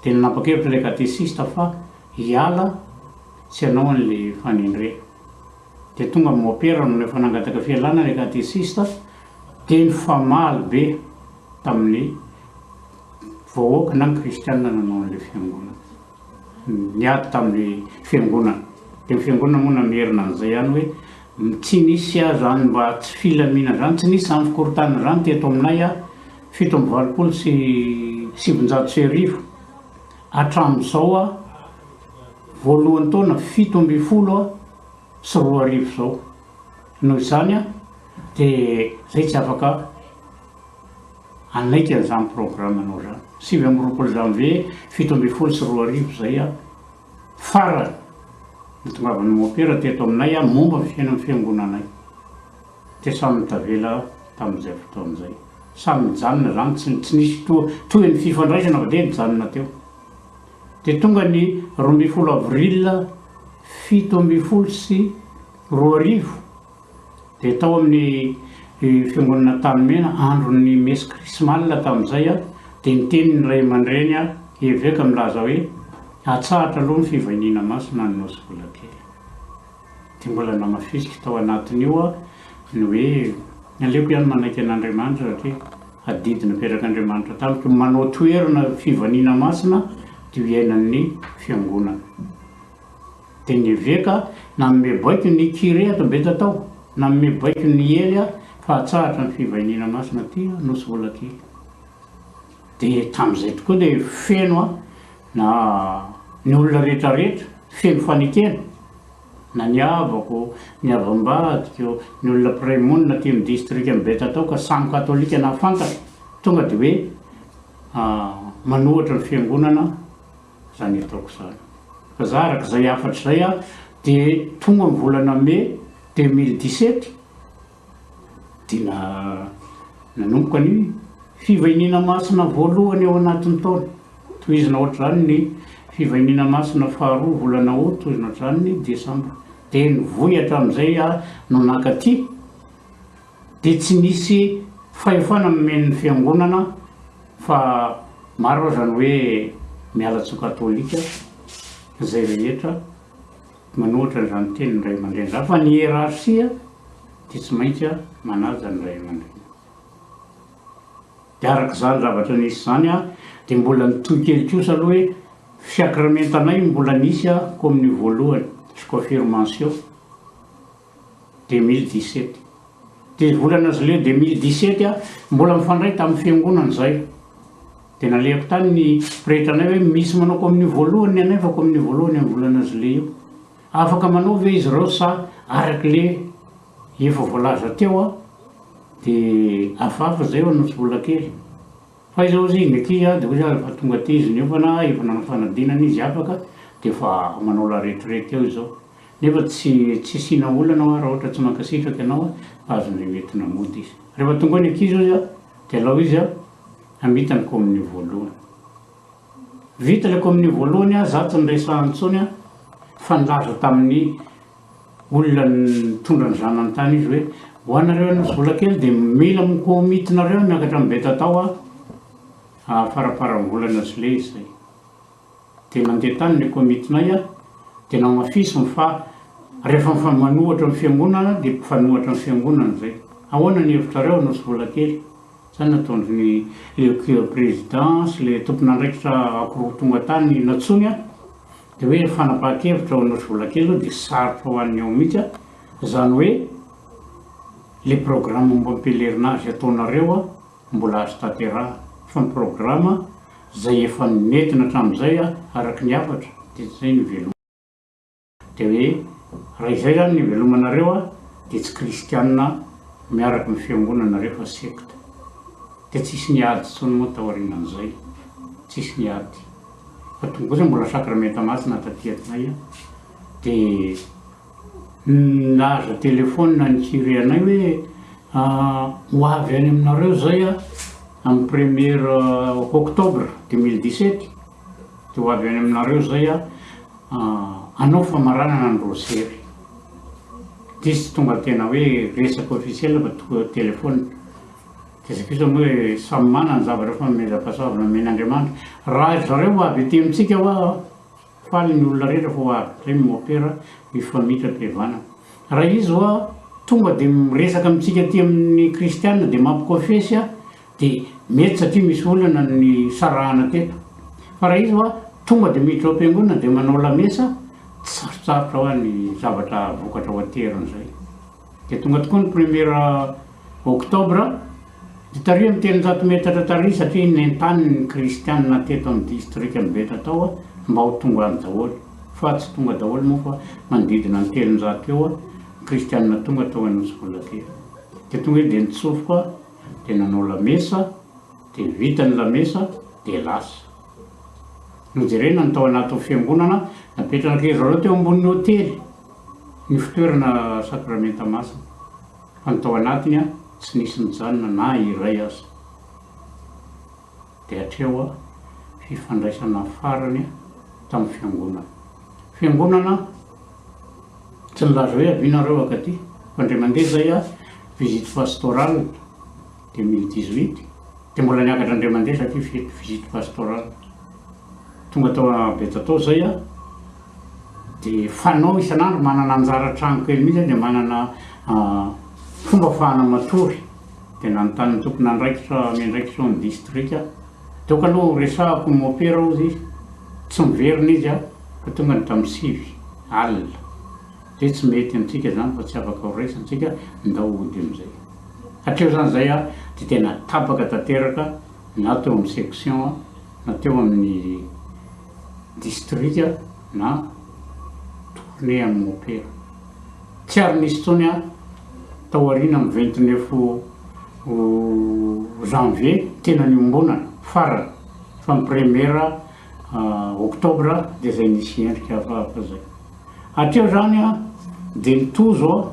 Dia nanapa-kevitra ilay katesista fa hiala tsy hanao an'ilay fanendrena. Dia tonga ny mompera nony efa nangataka fialana ilay katesista dia nifamaly be tamin'ny vahoaka na ny kristianina nanao an'ilay fiangonana. Niady tamin'ny fiangonana. Dia ny fiangonana moa namerina an'izay ihany hoe tsy nisy izany mba tsy filaminana izany, tsy nisy izany fikorontanana izany teto aminay 1987 hatramin'izao voalohan'ny taona 2017 izao. Noho izany dia zay tsy afaka hanaiky an'izany programme-nao izany. 29 janvier 2017 izay farany natongavan'ny mompera teto aminay momba ny fiainan'ny fiangonanay. Dia samy nitavela tamin'izay fotoana izay. Samy nijanona izany, tsy tsy nisy toa tohin'ny fifandraisana fa dia nijanona teo. Dia tonga ny 12 avril 2017 dia tao amin'ny fiangonana Antanimena, andron'ny messe chrismale tamin'izay, dia niteny ny ray aman-dreny eveka milaza hoe atsahatra aloha ny fivahiniana masina any Nosy Volakely. Dia mbola namafisiko tao anatin'io aho ny hoe aleoko ihany manaiky an'Andriamanitra satria adidy napetrak'Andriamanitra tamiko ny manao toerana fivaniana masina dia ho iainan'ny fiangonana. Dia ny eveka nanome baiko ny curé ato Betatao, nanome baiko ny Ely fa atsahatra ny fivahiniana masina aty Nosy Volakely. Dia tamin'izay tokoa dia feno na ny olona rehetra rehetra, feno fanekena, na ny havako, ny havam-badiko, ny olona mpiray monina aty amin'ny distrikan'i Betatao ka samy katolika nahafantatra, tonga dia hoe manohatra ny fiangonana izany ataoko izany. Fa za araka izay hafatra izay aho dia tonga ny volana mai 2017, Dia nanomboka ny fivahiniana masina voalohany ao anatin'ny taona. Tohizina ohatr'izany ny fivahiniana masina faharoa volana août, tohizina ohatr'izany ny desambra. Dia nivoy hatramin'izay aho no nankaty, dia tsy nisy fahefana nomen'ny fiangonana fa maro aza ny hoe miala tsy ho katolika izay rehetra. Manohitra an'izany tenin'ny ray aman-dreny izany fa ny hiérarchie dia tsy maintsy manaja ny ray aman-dreny. Dia araka izany zavatra nisy izany dia mbola nitohy kely kosa aloha hoe fiakramentanay mbola nisy kominio voalohany sy confirmation 2017. Dia volana juillet 2017 mbola mifandray tamin'ny fiangonana izay. Dia nalehako tany ny pretranay hoe misy manao kominio voalohany ny anay fa kominio voalohany amin'ny volana juillet io. Afaka manao ve izy ireo sa araka le efa voalaza teo a dia hafahafa izay eo Nosy Volakely. Fa iza hozy ny aty a dia hozy aho efa tonga aty izy niofana efa nanao fanadinana izy afaka dia efa manao la retraite eo izao. Nefa tsy tsy asiana olana hoa raha ohatra tsy mankasitraka ianao fa azonay entina mody izy. Rehefa tonga eo ny ankizy hozy aho dia alao izy hamita ny kominio voalohany. Vita ilay kominio voalohany aho za tsy niresahana intsony aho fa nilaza tamin'ny. Olona nitondra ny zanany tany izy hoe ho anareo Anosivolakely dia mila mikomitinareo miakatra amin'ny Betatao a faramparan'ny volana jolay izay. Dia nandeha tany ny komitinay a dia namafisiny fa rehefa mifamanohatra amin'ny fiangonana dia mpifanohatra amin'ny fiangonana izay. Ahoana ny hevitrareo Anosivolakely? Zany nataondry le président sy le tompon'andraikitra akoroa tonga tany nantsoiny a. Dia hoe fanapahan-kevitra ao Anosivolakely zao dia sarotra ho an'ny ao mihitsy a, zany hoe le programme momba ny pèlerinage ataonareo a mbola azo tanterahana fa ny programme zay efa nentina hatramin'izay a araka ny hafatra dia zay no ivelomana. Dia hoe raha izay zany ny ivelomanareo a dia tsy kristianina miaraka amin'ny fiangonana nareo fa sekta. Dia tsisy niady intsony moa taorianan'izay, tsisy niady. Fa tonga kosa mbola sakramenta masina taty aminay a, dia nahazo telephone ny curé anay hoe ho avy any aminareo zay a amin'ny premier octobre 2017 dia ho avy any aminareo zay a hanao famaranana ny rosery. Dia izy tsy tonga tena hoe resaka officiel fa tonga telephone. Dia zay kosa moa hoe samy manana ny zavatra fanomezam-pahasoavana omen'Andriamanitra. Raha ry zareo ho avy aty amintsika hoa, faly ny olona rehetra fa ho avy indray ny mopera hifamindram-pihavanana. Raha izy hoa tonga dia miresaka amintsika aty amin'ny kristiana dia mampikofesy dia mety satria misy olana ny nisarahana teto. Fa raha izy hoa tonga dia miditra ao am-piangonana dia manao lamesa, tsy sarotsarotra hoa ny zavatra vokatra ho aterin'izay. Dia tonga tokoa ny premier octobre, dia tary amin'ny 300 metatra tary satria nentaniny ny kristianina teto amin'ny distrikan'i Betatao mba ho tonga any daholo. Fa tsy tonga daholo moa fa manodidina ny 300 eo ny kristianina tonga tao Anosivolakely. Dia tonga izy dia nitsofoka dia nanao lamesa, dia vita ny lamesa dia lasa. Nojerena ny tao anatin'ny fiangonana, napetraka ry zareo teo ambonin'ny hotely. Ny fitoerana sakramenta masina, fa ny tao anatiny tsy nisy nijanona na iray aza. Dia hatreo fifandraisana farany tamin'ny fiangonana. Fiangonana tsy nilaza hoe avia nareo akaty, fa indray mandeha izay visite pastorale 2018, dia mbola niakatra indray mandeha satria visite pastorale. Tonga tao Betatao izay aho dia fanao isan'andro manana anjara trano kely mihitsy aho dia manana fomba afahana matory dia nanontany ny tompon'andraikitra miandraikitra ao amin'ny distrika aho dia aoka aloha ho resahako ny mopera hozy izy tsy miverina izy aho fa tonga ny tamin'ny 9 alina dia tsy mety amintsika izany fa tsy afaka ho raisintsika ndao hody amin'izay hatreo izany izay aho dia tena tapaka tanteraka na teo amin'ny section na teo amin'ny distrika na tournée amin'ny mopera. Tsy ary nisy intsony aho tao aoriana amin'ny 29 janvier tena niombonana farany fa ny première octobre dia izay nisy endrika hafahafa izay. Hatreo izany dia nitozo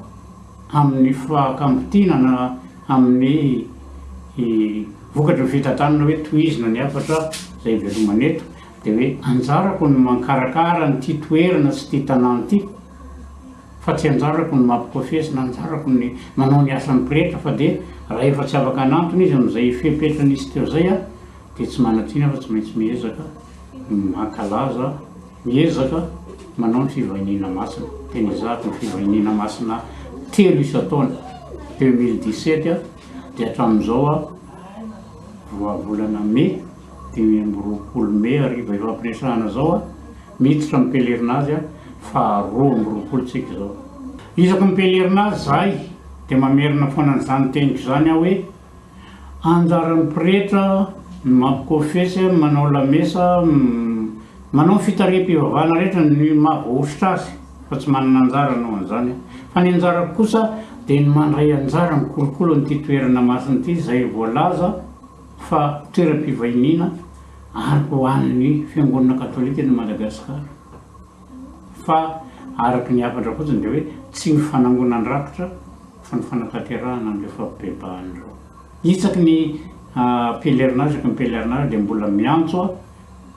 amin'ny fahakambotiana na amin'ny vokatry ny fitantanana hoe tohizina ny hafatra izay ivelomana eto dia hoe anjarako ny mankarakara an'ity toerana sy ity tanàna ity fa tsy anjarako ny mampikofesy na anjarako ny manao ny asan'ny pretra fa dia raha efa tsy afaka hanantona izy amin'izay fepetra nisy teo izay dia tsy manan-tsiny aho fa tsy maintsy miezaka mankalaza Miezaka manao ny fivahiniana masina. Tena ezahako ny fivahiniana masina telo isan-taona. 2017 dia hatramin'izao aho vao volana mey, 25 mey hariva ifampiresahana izao aho, miditra amin'ny pèlerinage faha 22 tsika izao. Isaky ny pèlerinage izahay dia mamerina foana an'izany teniko izany aho hoe Anjaran'ny pretra ny mampikofesy, ny manao lamesa, manao ny fitariham-pivavahana rehetra ny maha voahosotra azy fa tsy manana anjara hanao an'izany aho. Fa ny anjarako kosa dia ny mandray anjara mikolokolo an'ity toerana masina ity izay voalaza fa toeram-pivahiniana ary ho an'ny Fiangonana Katolika eto Madagasikara. Fa araka ny hafatra fotsiny dia hoe tsy ny fanangonan-drakitra fa ny fanatanterahana an'ireo fampibebahana ireo. Isaky ny pèlerinage isaky ny pèlerinage dia mbola miantso aho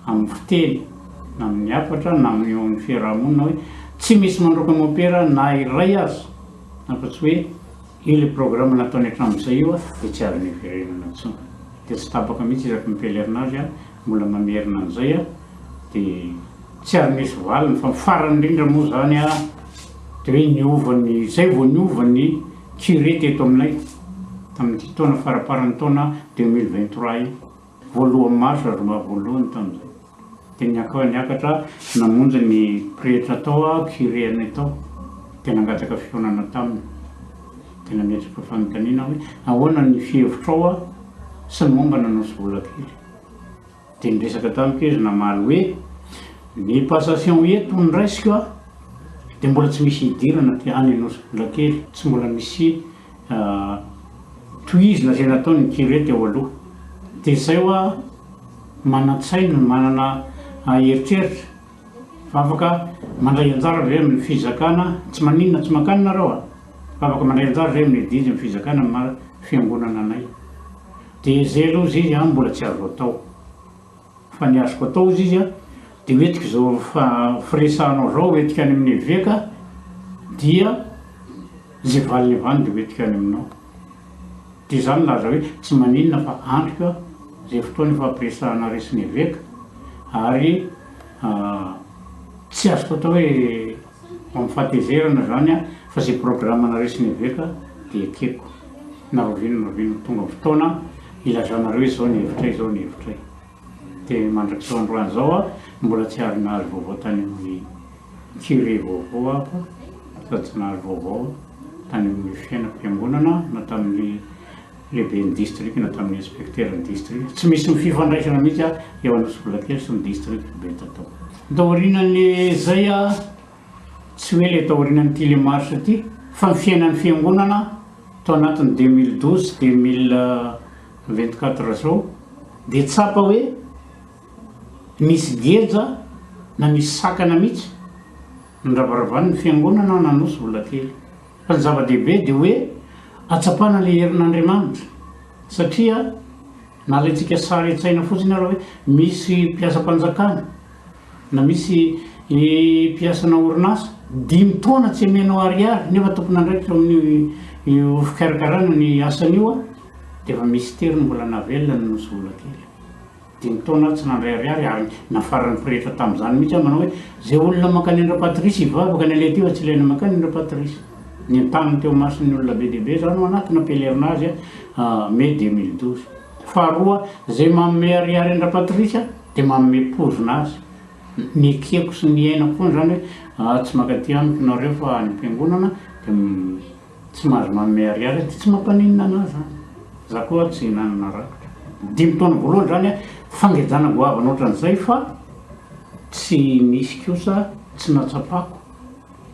amin'ny fiteny na amin'ny hafatra na amin'ny eo amin'ny fiaraha-monina hoe Tsy misy mandroaka mompera na iray aza afa-tsy hoe io ilay programme nataony hatramin'izay io dia tsy azony iverenana intsony. Dia tsy tapaka mihitsy isaky ny pèlerinage mbola mamerina an'izay dia tsy ary nisy valiny fa ny farany indrindra moa izany dia hoe niova ny, izay vao niova ny curé teto aminay tamin'ity taona faramparan'ny taona 2023 iny. Voalohany mars zoma voalohany tamin'izay. Dia niaka niakatra namonjy ny pretra tao aho, curé anay tao, dia nangataka fihaonana taminy. Dia nametraka fanontaniana aho hoe ahoana ny fihevitrao aho sy ny momba an'Anosivolakely. Dia niresaka tamiko izy namaly hoe ny passation eto no raisiko a, dia mbola tsy misy hidirana aty any Anosivolakely, tsy mbola misy Tohizina izay nataon'ny curé teo aloha. Dia izay hoa manan-tsaina, manana eritreritra fa afaka mandray anjara ve amin'ny fizakana, tsy maninona tsy mankany nareo a! Fa afaka mandray anjara ve amin'ny adidy amin'ny fizakana amin'ny maha fiangonana anay. Dia izay aloha izy izy an mbola tsy azo atao. Fa ny azoko atao hozy izy dia hoentiko izao firesahanao izao hoentiko any amin'ny eveka dia izay valiny avy any dia hoentiko any aminao. Dia izaho nilaza hoe tsy maninona fa andriko aho izay fotoana ifampiresahanareo sy ny eveka ary tsy azoko atao hoe amin'ny fahatezerana izany fa izay programanareo sy ny eveka dia ekeko na rahoviana na rahoviana tonga fotoana ilazanareo hoe izao ny hevitray izao ny hevitray. Dia mandrak'izao androany izao aho mbola tsy ary nahazo vaovao tany amin'ny curé vaovao aho fa sady tsy nahazo vaovao tany amin'ny fiainam-piangonana na tamin'ny lehiben'ny district na tamin'ny inspecteur ny district. Tsy misy fifandraisana mihitsy aho eo Anosivolakely sy ny district Betatao. Taorianan'izay aho, tsy hoe ilay taorianan'ity le marche ity, fa ny fiainan'ny fiangonana tao anatin'ny 2012 2024 izao dia tsapa hoe nisy geja na nisy sakana mihitsy niravaravain'ny fiangonana Anosivolakely. Fa ny zava-dehibe dia hoe atsapana ilay herin'Andriamanitra satria na alaintsika sary an-tsaina fotsiny ary hoe misy mpiasam-panjakana na misy mpiasana orinasa dimy taona tsy amenao ariary nefa tompon'andraikitra amin'io io fikarakarana ny asany io dia efa misy tery ny mbola navelona ny Nosy Volakely. Dimy taona aho tsy nandray ariary ary nafaran'ny pretra tamin'izany mihitsy aho manao hoe izay olona mankany an-dRapatrice hivavaka ny aleha aty fa tsy ilaina mankany an-dRapatrice. Nentaniny teo imason'ny olona be dia be izany ao anatina pèlerinage mai 2012. Faharoa, izay manome ariary an-dRapatrice dia manome pozina azy. Nekeko sy niainako foana izany hoe ah tsy mankaty amiko nareo fa any am-piangonana dia Tsy mahazo manome ariary dia tsy mampaninona anah zany. Za koa tsy nanana rakitra. Dimy taona voalohany zany an, fangejana goavana ohatran'izay fa tsy nisy kosa tsy natsapako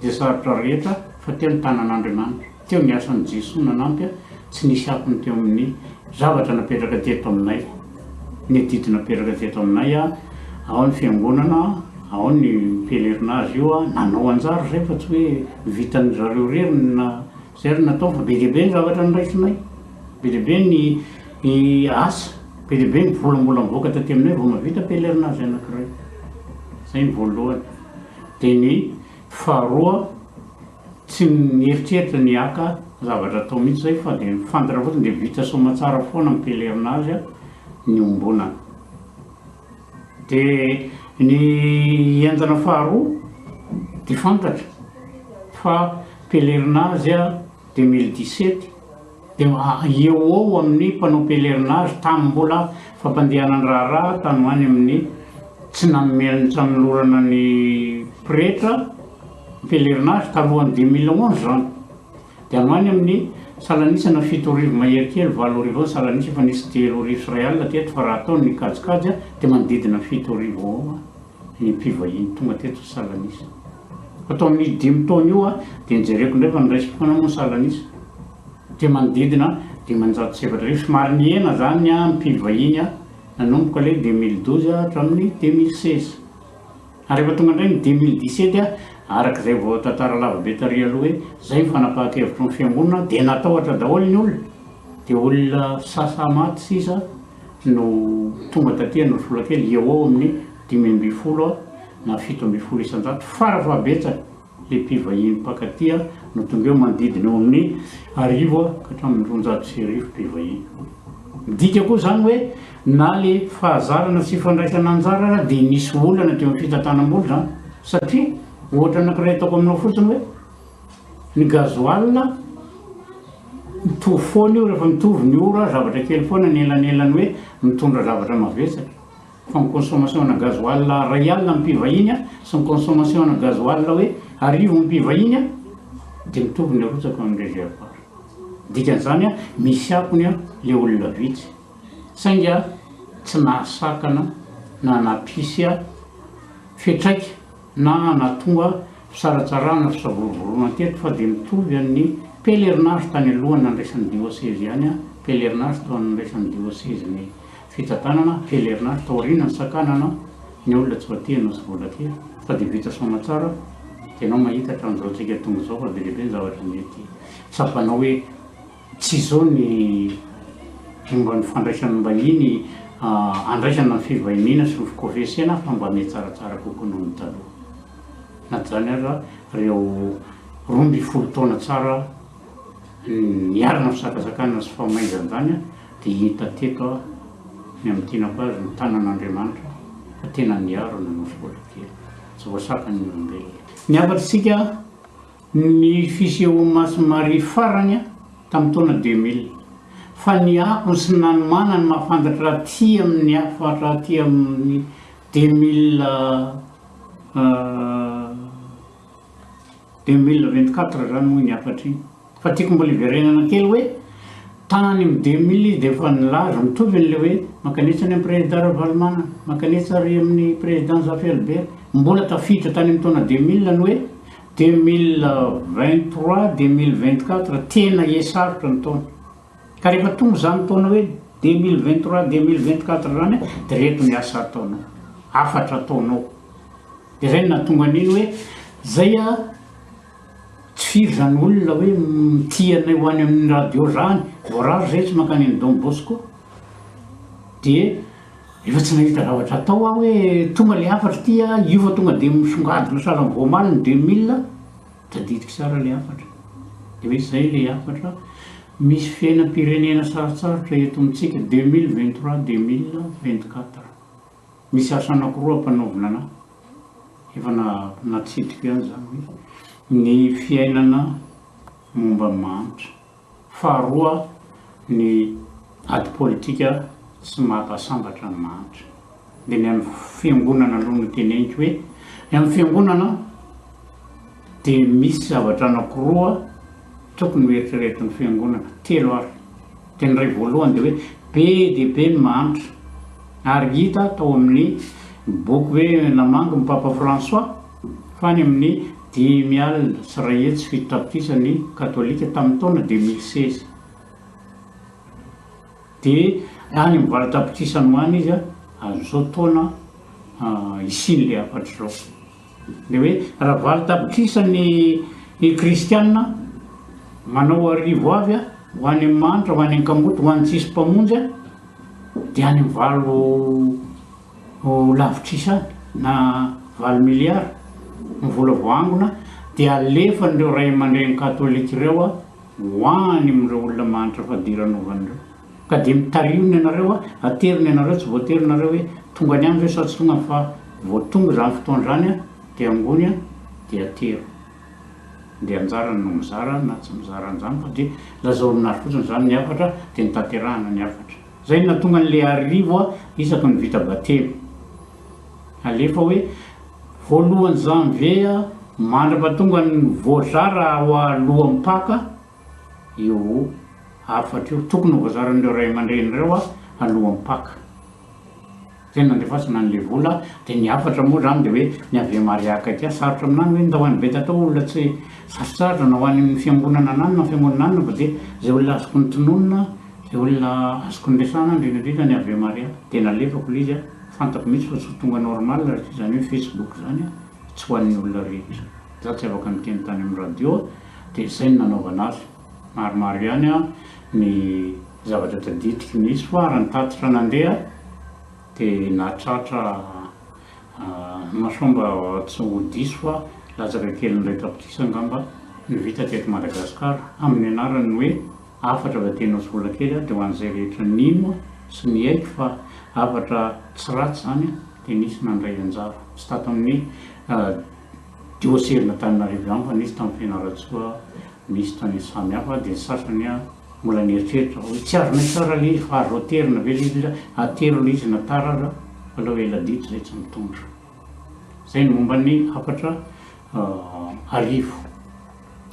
izay sarotra rehetra fa teo ny tanan'Andriamanitra, teo ny asan'i Jesoa nanampy ahy, tsy nisy akony teo amin'ny zavatra napetraka teto aminay, ny adidy napetraka teto aminay an, ao ny fiangonana, ao ny pèlerinage io an, nanao anjara izay fa tsy hoe vitan-dry zareo irery ny na izay ary natao fa be dia be ny zavatra noraisinay, be dia be ny asa, be dia be ny vola mbola mivoaka taty aminay vao mahavita pèlerinage anankiray, izay ny voalohany. Dia ny faharoa, tsy nieritreritra ny haka zavatra atao mihitsy izay fa dia fantatra fotsiny dia vita soamatsara foana ny pèlerinage niombonana. Dia ny entana faharoa dia fantatra fa pèlerinage 2017 dia eo ho eo amin'ny mpanao pèlerinage tamin'ny mbola fampandehanan-draharaha tany ho any amin'ny tsy nanome tsy nanolorana ny pretra pèlerinage talohan'ny 2011 izany. Dia any amin'ny salanisa na 7000 mahery kely, 8000 eo ny salanisa, efa nisy 1031 teto fa raha atao ny kajikajy dia manodidina 7000 eo ny mpivahiny tonga teto salanisa. Fa tao amin'io dimy taona io dia nijereko indray fa noraisiko foana moa ny salanisa dia manodidina 4500, somary nihena izany ny mpivahiny nanomboka ilay 2012 hatramin'ny 2016. Ary rehefa tonga indray ny 2017, araka izay voatantara lava be tary aloha hoe izay ny fanapahan-kevitry ny fiangonana dia natahotra daholo ny olona, dia olona sasa maty sisa no tonga taty Anosolakely eo ho eo amin'ny 15 na 17% fara fahabetsany. le mpivahiny mpankaty no tonga eo manodidina eo amin'ny arivo ka hatramin'ny 1200 mpivahiny. Midika koa izany hoe na le fahazarana sy fandraisana anjara ara dia nisy olana teo amin'ny fitantanam-bola izany satria ohatra anankiray ataoko aminao fotsiny hoe ny gasoil mitovy foana io rehefa mitovy ny ora, zavatra kely foana ny elanelany hoe mitondra zavatra mavesatra. Fa ny consommation ana gasoil ray alina ny mpivahiny sy ny consommation ana gasoil hoe arivo ny mpivahiny dia mitovy ny arotsaka amin'ny réservoir. Dikan'izany misy akony le olona vitsy. Saingy tsy nahasakana na nampisy fiantraika na nahatonga fisaratsarahana fisavorovoroana teto fa dia mitovy an'ny pèlerinage tany aloha nandraisan'ny diosezy ihany, pèlerinage tao nandraisan'ny diosezy ny Fitantanana, pèlerinage, taoriana ny sakanana ny olona tsy ho aty Nosy Volakely fa dia vita soamatsara dia ianao mahita hatramin'izao tsika tonga izao fa be dia be ny zavatra mety tsapanao hoe tsy izao ny momba ny fandraisam-bahiny andraisana ny fivahiniana sy ny fikofesena fa mba mihatsaratsara kokoa noho ny taloha na izany aza ireo 12 taona tsara niarina fisakasakana sy famaizana izany dia hita teto aho ny amin'ny tianako azy ny tanan'Andriamanitra fa tena niaro ny Nosy Volakely tsy voasakan'ny olombelona. Ny hafatr'isika ny fisehoan'i Masin'i Maria farany tamin'ny taona 2000 fa ny akony sy ny nanomanany mahafantatra aty amin'ny hafatra aty amin'ny 2000 2024 zany moa iny hafatra iny. Fa tiako mbola hiverenana kely hoe tany amin'ny 2000 izy dia efa nilaza mitovy an'ilay hoe mankanesa any amin'ny président Ravalomanana, mankanesa ary amin'ny président Zafy Albert. Mbola tafiditra tany amin'ny taona 2000 ny hoe 2023, 2024 tena he sarotra ny taona. Ka rehefa tonga izany taona hoe 2023, 2024 izany dia ireto ny asa ataonao, hafatra ataonao. Dia izay no nahatonga an'iny hoe zay a tsy firy zany olona hoe mitia anay ho any amin'ny radio zany, voarary zay tsy mankany amin'ny Don Bosco. Dia efa tsy nahita zavatra atao aho hoe tonga le hafatra ity a, io fa tonga dia misongadina sahala amin'ny voamaly ny 2000, tadidiko tsara le hafatra. Dia hoe zay le hafatra, misy fiainam-pirenena sarotsarotra eto amintsika 2023, 2024. Misy asa anakiroa ampanaovina anah, efa natsidiko ihany izany hoe ny fiainana momba ny mahantra. Faharoa ny ady politika tsy mampasambatra ny mahantra. Dia ny amin'ny fiangonana aloha no teneniko hoe ny amin'ny fiangonana dia misy zavatra anakiroa tokony ho eritreretin'ny fiangonana, telo ary. Dia ny iray voalohany dia hoe be dia be ny mahantra. Ary hita tao amin'ny boky hoe Namangy ny Papa François fa any amin'ny 105 700 ny katolika tamin'ny taona 2016. Dia any amin'ny 8 tapitrisa any ho any izy amin'izao taona hisian'ilay hafatra izao. Dia hoe raha 8 tapitrisa ny kristiana manao arivo avy ho any amin'ny mahantra, ho any an-kamboty, ho an'ny tsisy mpamonjy, dia any amin'ny 8 lavitrisa any na 8 milliards ny vola voaangona dia alefan'ireo ray aman-dreny katolika ireo ho any amin'ireo olona mahantra fadiranovana ireo. Ka dia mitariho ny anareo a, ateriny ianareo, tsy voatery nareo hoe tonga any aminy ve sa tsy tonga fa vao tonga izany fotoana izany a, dia angony a, dia atero. Dia anjarany no mizara na tsy mizara an'izany fa dia lazao aminazy fotsiny izany ny hafatra dia notanterahana ny hafatra. Izay no nahatonga an'ilay arivo a isaky ny vita batemy. Alefa hoe voalohany janvier a, mandra-pahatonga ny voazara ao alohan'ny paka, io hafatra io. Tokony ho voazaran'ireo ray aman-dreny ireo alohan'ny Paka. Izay no nandefasana an'ilay vola. Dia ny hafatra moa izany dia hoe ny Ave Maria akaiky ahy. Sarotra aminà ny hoe ndao any Betatao olona tsy sarotsarotra na ho any amin'ny fiangonana anany na fiangonana anona fa dia izay olona azoko notononina, izay olona azoko noresahana indrindra indrindra ny Ave Maria. Dia nalefako ilay izy, fantako mihitsy fa tsy ho tonga normal satria izany hoe Facebook izany tsy ho an'ny olona rehetra. Izaho tsy afaka niteny tany amin'ny radio. Dia izay no nanaovana azy. Maromaro ihany ny zavatra tadidiko nisy fa raha ny tatitra nandeha dia nahatratra maso mba tsy ho diso fa. Latsaka kelin'ny iray tapitrisa angamba no vita teto Madagasikara amin'ny anaran'ny hoe hafatra avy aty Anosivolakely dia ho an'izay rehetra nino sy niaiky fa hafatra tsy ratsy izany dia nisy nandray anjara. Tsy tato amin'ny diosezin'Antananarivo ihany fa nisy tamin'ny Fianarantsoa, nisy tany samy hafa dia ny sasany mbola nieritreritra hoe tsy azonay tsara ilay izy fa azo aterina ve ilay izy, atero ilay izy na tara aza fa aleo ela ditra izay tsy mitondra. Izay ny momba ny hafatra arivo.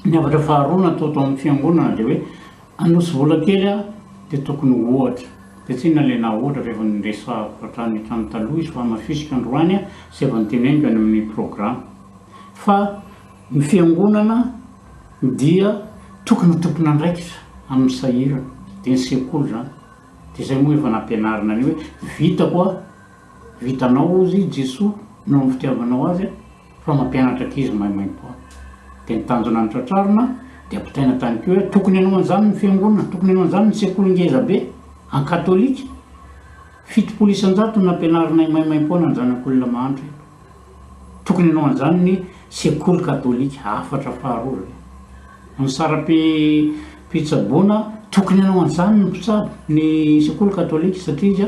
Ny hafatra faharoa natao tao amin'ny fiangonana dia hoe Anosivolakely dia tokony ho ohatra. Dia tsy inona ilay naha ohatra fa efa niresahako hatrany hatrany taloha izy fa hamafisiko androany sy efa noteneniko any amin'ny programa. Fa ny fiangonana dia tokony ho tompon'andraikitra amin'ny sahirana, dia ny sekoly izany. Dia izay moa efa nampianarina an'io hoe vitako aho. Vitanao hozy i Jesoa noho ny fitiavanao azy fa mampianatra ankizy maimaimpoana. Dia ny tanjona notratrarina dia ampitaina tany koa hoe tokony hanao an'izany ny fiangonana, tokony hanao an'izany ny sekoly ngeza be an katolika. 70% no nampianarinay maimaimpoana ny zanak'olona mahantra eto. Tokony hanao an'izany ny sekoly katolika, hafatra faharoa izay. Ny saram-pitsaboana, tokony hanao an'izany ny mpitsabo, ny sekoly katolika satria izy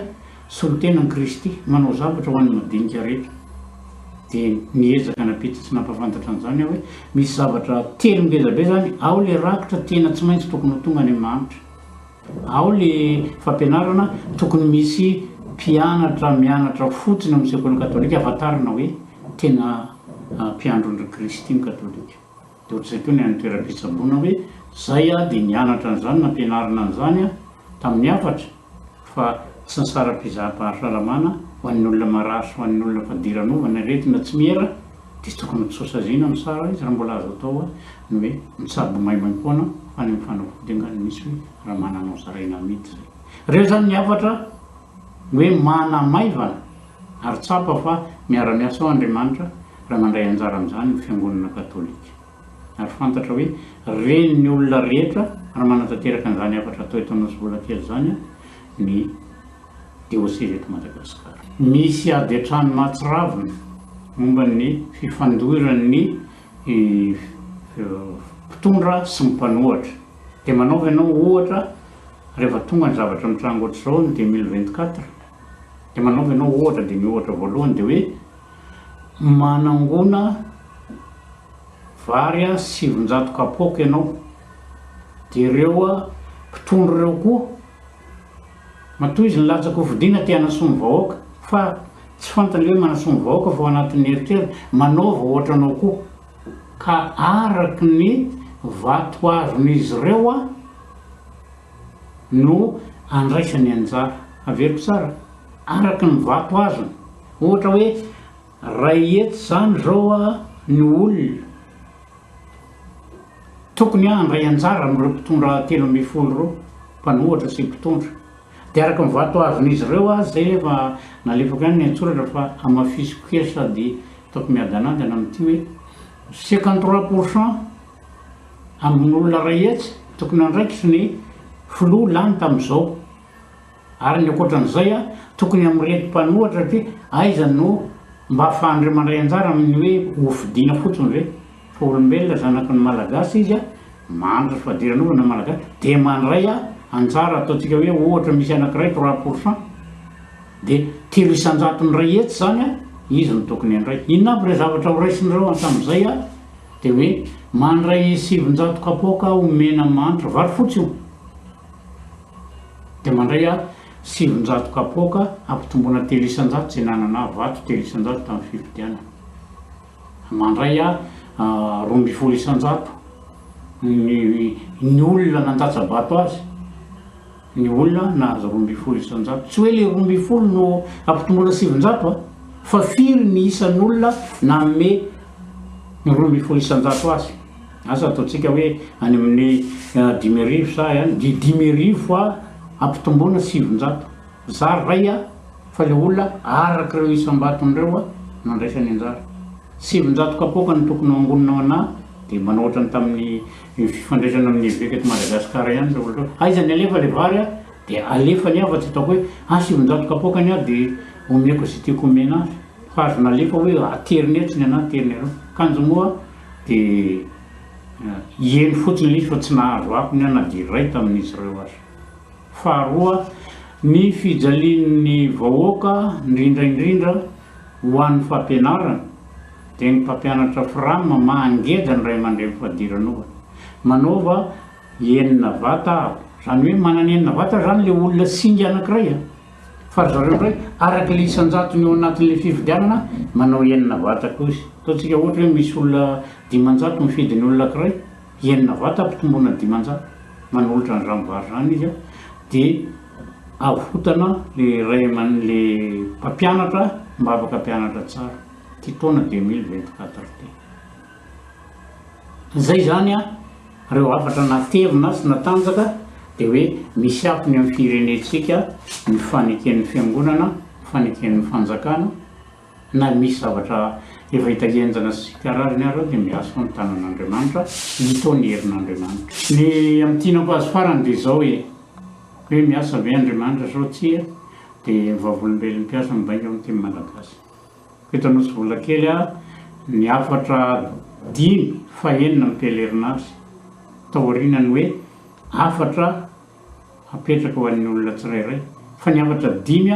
Solontenan'i Kristy, manao zavatra ho an'ny madinika rehetra. Dia niezaka nampita sy nampahafantatra an'izany aho hoe misy zavatra telo ngeza be izany, ao ilay rakitra tena tsy maintsy tokony ho tonga any amin'ny mahantra, ao ilay fampianarana tokony misy mpianatra mianatra fotsiny ao amin'ny sekoly katolika ahafantarana hoe tena mpiandry ondrin'i Kristy ny katolika. Dia ohatr'izay koa ny any toeram-pitsaboana hoe izay aho dia nianatra an'izany, nampianarina an'izany aho tamin'ny hafatra fa tsy ny saram-pizaham-pahasalamana ho an'ny olona marary sy ho an'ny olona fadiranovana aretina tsy miera dia tokony ho tsosaziana ny sara izy raha mbola azo atao ny hoe mitsabo maimaimpoana fa any amin'ny fanafody angaha no misy hoe raha manana ho zaraina amidy izay. Ireo izany ny hafatra hoe manamaivana ary tsapa fa miara-miasa ao Andriamanitra raha mandray anjara amin'izany ny fiangonana katolika. Ary fantatra hoe ren'ny olona rehetra raha manatanteraka an'izany hafatra atao eto Anosivolakely izany ny diosezy eto Madagasikara. Misy ady an-trano mahatsiravina momba ny fifandoiran'ny mpitondra sy ny mpanohatra. Dia manaova ianao ohatra rehefa tonga ny zavatra mitranga ohatr'izao ny 2024 dia manaova ianao ohatra dia ny ohatra voalohany dia hoe manangona vary 900 kapoaka ianao dia ireo mpitondra ireo koa matoa izy nilatsaka ho fidiana te hanasoa ny vahoaka fa tsy fantany hoe manasoa ny vahoaka fa ao anatin'ny eritreriny manaova ohatranao koa ka araky ny vato azon'izy ireo no andraisany anjara. Averiko tsara, araka ny vato azony. Ohatra hoe ray hetsy izany izao ny olona tokony handray anjara amin'ireo mpitondra 13 ireo, mpanohatra sy mpitondra. Dia araka ny vato azon'izy ireo aza izay efa nalefako ihany ny an-tsoratra fa hamafisiko kely sady ataoko miadanadana amin'ity hoe 53 pour cent Amin'olona iray hetsy, tokony andraikitry ny filoha lany tamin'izao. Ary ny ankoatran'izay, tokony amin'ireto mpanohatra satria aiza no mba ahafahan'ireo mandray anjara amin'ny hoe hofidiana fotsiny ve? Fa olombelona zanaky ny Malagasy izy, mahantra sy fadiranovana ny Malagasy, dia mandray anjara ataontsika hoe ohatra misy anankiray 3 pour cent, dia telo isan-jaton'ny iray hetsy izany izy no tokony handray. Inona avy ireo zavatra horaisin'ireo hatramin'izay? Dia hoe mandray 900 kapoaka omena mantra, vary fotsy io, dia mandray aho 900 kapoaka ampitomboina 3% izay nanana ahy vato 3% tamin'ny fifidianana. Mandray aho 12% ny ny olona nandatsa-bato azy. Ny olona nahazo 12%. Tsy hoe le 12 no ampitomboina 900 a! Fa firy ny isan'olona nanome ny 12% azy? Asa ataontsika hoe any amin'ny 5000 sa any dia 5000 a ampitomboina 900. Zary ray a! Fa le olona araka ireo isam-batony ireo a no andraisany anjara. 900 kapoaka no tokony ho angonina ho anà dia manao ohatran'ny tamin'ny Io fifandraisana amin'ny eveka eto Madagascar ihany ireo olona ireo. Aiza ny alefa le vary a? Dia alefany aho fa tsy ataoko hoe ah 900 kapoaka ny ahy dia omeko izay tiako omena azy. Fa azo nalefa hoe aterineto ny anah ateriny areo. Kanjo moa dia heno fotsiny ilay izy fa tsy nahazo akony aho na dia iray tamin'izy ireo aza. Faharoa, ny fijalian'ny vahoaka indrindra indrindra ho an'ny fampianarana dia ny mpampianatra fram mahangeja ny ray aman-dreny fadiranovana. Manaova enina vata aho. Izany hoe manana enina vata izany ilay olona singa anankiray a! Fa ry zareo indray araka ilay isan-jatony ao anatin'ilay fifidianana manao enina vata koa izy. Ataontsika ohatra hoe misy olona 500 mifidy ny olona anankiray, enina vata ampitomboina 500, manolotra an'izany vary izany izy dia avotana ilay ray aman ilay mpampianatra mba afaka hampianatra tsara ity taona 2024 ity. Izay izany an, ireo hafatra natevina sy natanjaka dia hoe misy akony amin'ny firenentsika ny faneken'ny fiangonana, ny faneken'ny fanjakana, na misy zavatra efa hita henjana sy karazany ary dia miasa ny tanan'Andriamanitra, hita ao ny herin'Andriamanitra. Ny amintinako azy farany dia izao e, hoe miasa ve Andriamanitra sao tsia, dia ny vavolombelon'ny mpiasa mibainga amin'ny teny malagasy. Eto Anosivolakely ny hafatra dimy fahenina amin'ny pèlerinage taoriana ny hoe hafatra apetraka ho an'ny olona tsirairay fa ny hafatra dimy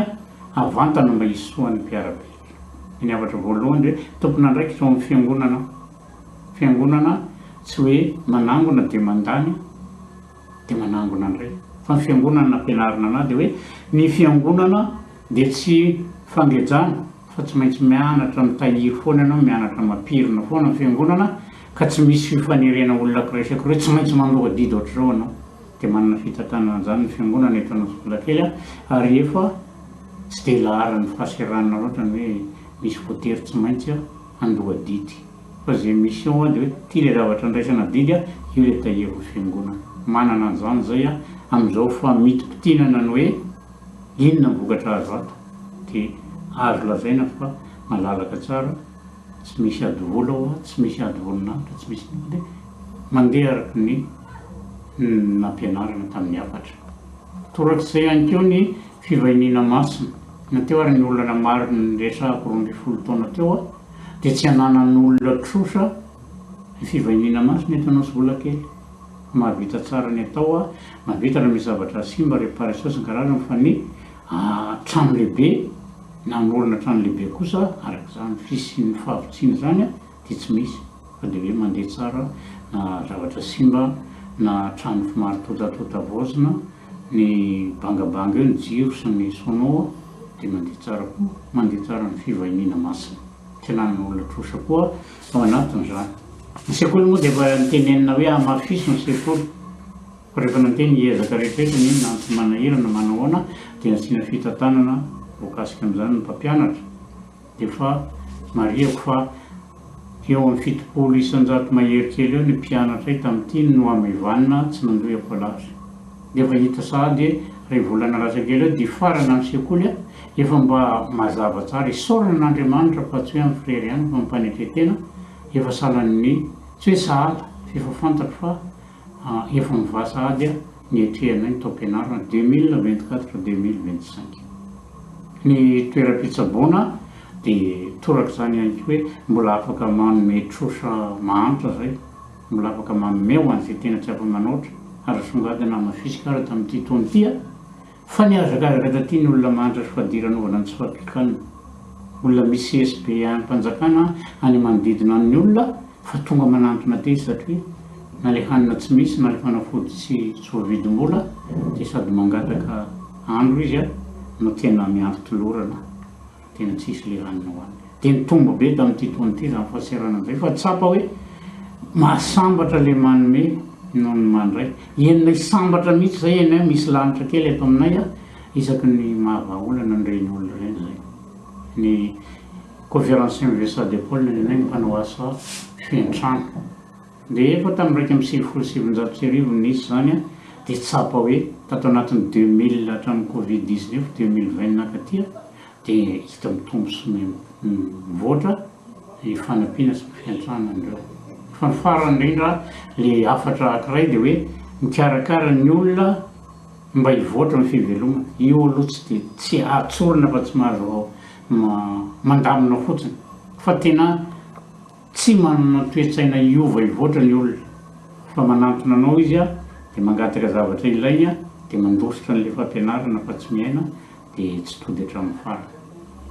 avantana mba hisoan'ny mpiara-belona. Ny hafatra voalohany dia hoe tompon'andraikitra ao amin'ny fiangonana aho. Fiangonana tsy hoe manangona dia mandany dia manangona indray. Fa ny fiangonana nampianarina anah dia hoe ny fiangonana dia tsy fangejana fa tsy maintsy mianatra mitahiry foana ianao, mianatra mampirina foana ny fiangonana ka tsy misy fifanerena olona ankiray sy ankiroa hoe tsy maintsy mandoa adidy ohatr'izao ianao. Dia manana fitantanana an'izany ny fiangonana eto Anosivolakely ary efa tsy dia laharan'ny fahaseranana loatra ny hoe misy voatery tsy maintsy handoa adidy. Fa ze mission hoa de hoe ty le zavatra andraisana adidy a, io le tahirin'ny fiangonana. Manana an'izany zay a, amin'izao famitipitinana ny hoe inona ny vokatra azo ato de azo lazaina fa malalaka tsara, tsy misy ady vola ao a, tsy misy ady voninahitra, tsy misy inona de mandeha araka ny nampianarana tamin'ny hafatra. Torak'izay ihany koa ny fivahiniana masina. Na teo ary ny olana maro niresahako 12 taona teo a, dia tsy ananan'olona trosa ny fivahiniana masina eto Anosivolakely. Mahavita tsara ny atao a, mahavita raha misy zavatra simba, réparation sy ny karazany fa ny trano lehibe na hanorina trano lehibe kosa araka izany fisian'ny fahavitsiana izany dia tsy misy fa dia hoe mandeha tsara na zavatra simba na trano somary tontatonta voazina ny bangabanga eo ny jiro sy ny sono dia mandeha tsara koa, mandeha tsara ny fivahiniana masina. Tsy ananana olona trosa koa ao anatin'izany. Ny sekoly moa dia efa notenenina hoe hamafiso ny sekoly. Fa rehefa nandeha ny ezaka rehetrarehetra ny inona antony manahirana manahoana dia nasiana fitantanana voakasika amin'izany ny mpampianatra. Dia efa marihako fa eo amin'ny 70% mahery kely eo ny mpianatray tamin'ity nohamaivanina tsy nandoa écolage. Dia efa hita sahady iray volana lasa kely eo dia hifarana ny sekoly efa mba mazava tsara. Isaorana an'Andriamanitra fa tsy hoe amin'ny frère ihany fa amim-panetren-tena efa sahalan'ny tsy hoe sahala fa efa fantatro fa efa mivaha sahady ny atrehanay ny taom-pianarana 2024 2025. Ny toeram-pitsaboana dia torak'izany ihany koa hoe mbola afaka manome trosa mahantra izay, mbola afaka manome ho an'izay tena tsy afa-manoatra ary asongadina hamafisiko ary tamin'ity taona ity aho fa nihazakazaka taty ny olona mahantra sy fadiranovana ny tsy fahampian-kanina. Olona misy CSB am-panjakana any manodidina any ny olona fa tonga manantona aty izy satria na le hanina tsy misy na le fanafody tsy tsy voavidim-bola dia sady mangataka andro izy no tena miandry tolorana tena tsisy le hanina hohanina. Dia nitombo be tamin'ity taona ity izany fahasahiranana izay fa tsapa hoe mahasambatra le manome noho ny mandray. Henonay sambatra mihitsy izay henonay misy lanitra kely eto aminay isaky ny mahavahaolana an'ireny olona ireny izay. Ny Conférence MVSA de Paul ny anay mpanao asa fiantrana. Dia efa tamin'ny 1991 no nisy izany dia tsapa hoe tato anatin'ny 2000 hatramin'ny covid 19 2020 nankaty dia hita mitombo sy mivoatra ny fanampiana sy ny fiantrana an'ireo. Fa ny farany indrindra le hafatra ankiray dia hoe mikarakara ny olona mba hivoatra ny fivelomana. Io aloha tsy dia tsy ahatsorina fa tsy mahazo. mandamina fotsiny fa tena tsy manana toe-tsaina hiova hivoatra ny olona fa manantona anao izy dia mangataka zavatra ilainy dia mandositra an'ilay fampianarana fa tsy miaina dia tsy tody hatramin'ny farany.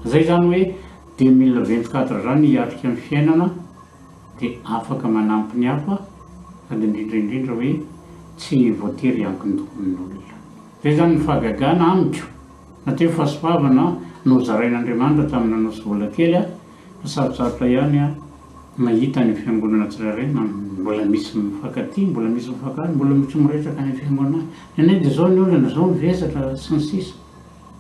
Zay zany hoe 2024 zany hiatrika ny fiainana dia afaka manampy ny hafa sady indrindra indrindra hoe tsy voatery hiankin-doha amin'olona. Zay zany ny fahagagana amiko na teo fahasoavana nozarain'Andriamanitra tamin'ny Nanosy vola kely aho fa sarotsarotra ihany aho mahita ny fiangonana tsirairay mbola misy mifankatia, mbola misy mifankahazo, mbola misy miresaka any amin'ny fiangonana any. Ny anay dia zao ny olana, zao ny vesatra sy ny sisa.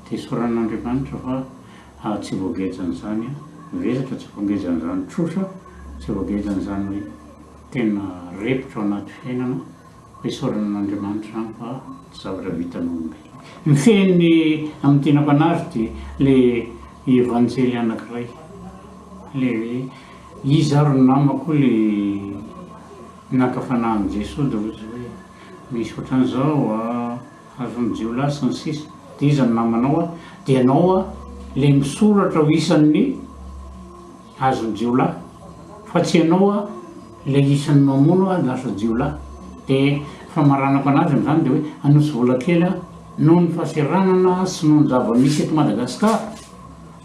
Dia isaoran'Andriamanitra fa tsy voagejan'izany vesatra, tsy voagejan'izany trosa, tsy voagejan'izany hoe tena repotra ao anaty fiainana. Fa isaorana an'Andriamanitra izany fa tsy zavatra vitan'olombelona. Ny fehiny amin'ny tenako anazy dia le evanjely anankiray, le hoe iza ary ny namako le naka fanahy an'i Jesoa dia hoy izy hoe misy ohatran'izao a, azon'ny jiolahy sy ny sisa dia iza ny namanao a, dia ianao a le misoratra ho isan'ny Azon'ny jiolahy fa tsy ianao a ilay isan'ny mamono a lasa jiolahy de famaranako anazy amin'izany de hoe Anosivola kely a noho ny fahaseranana sy noho ny zava-misy eto Madagascar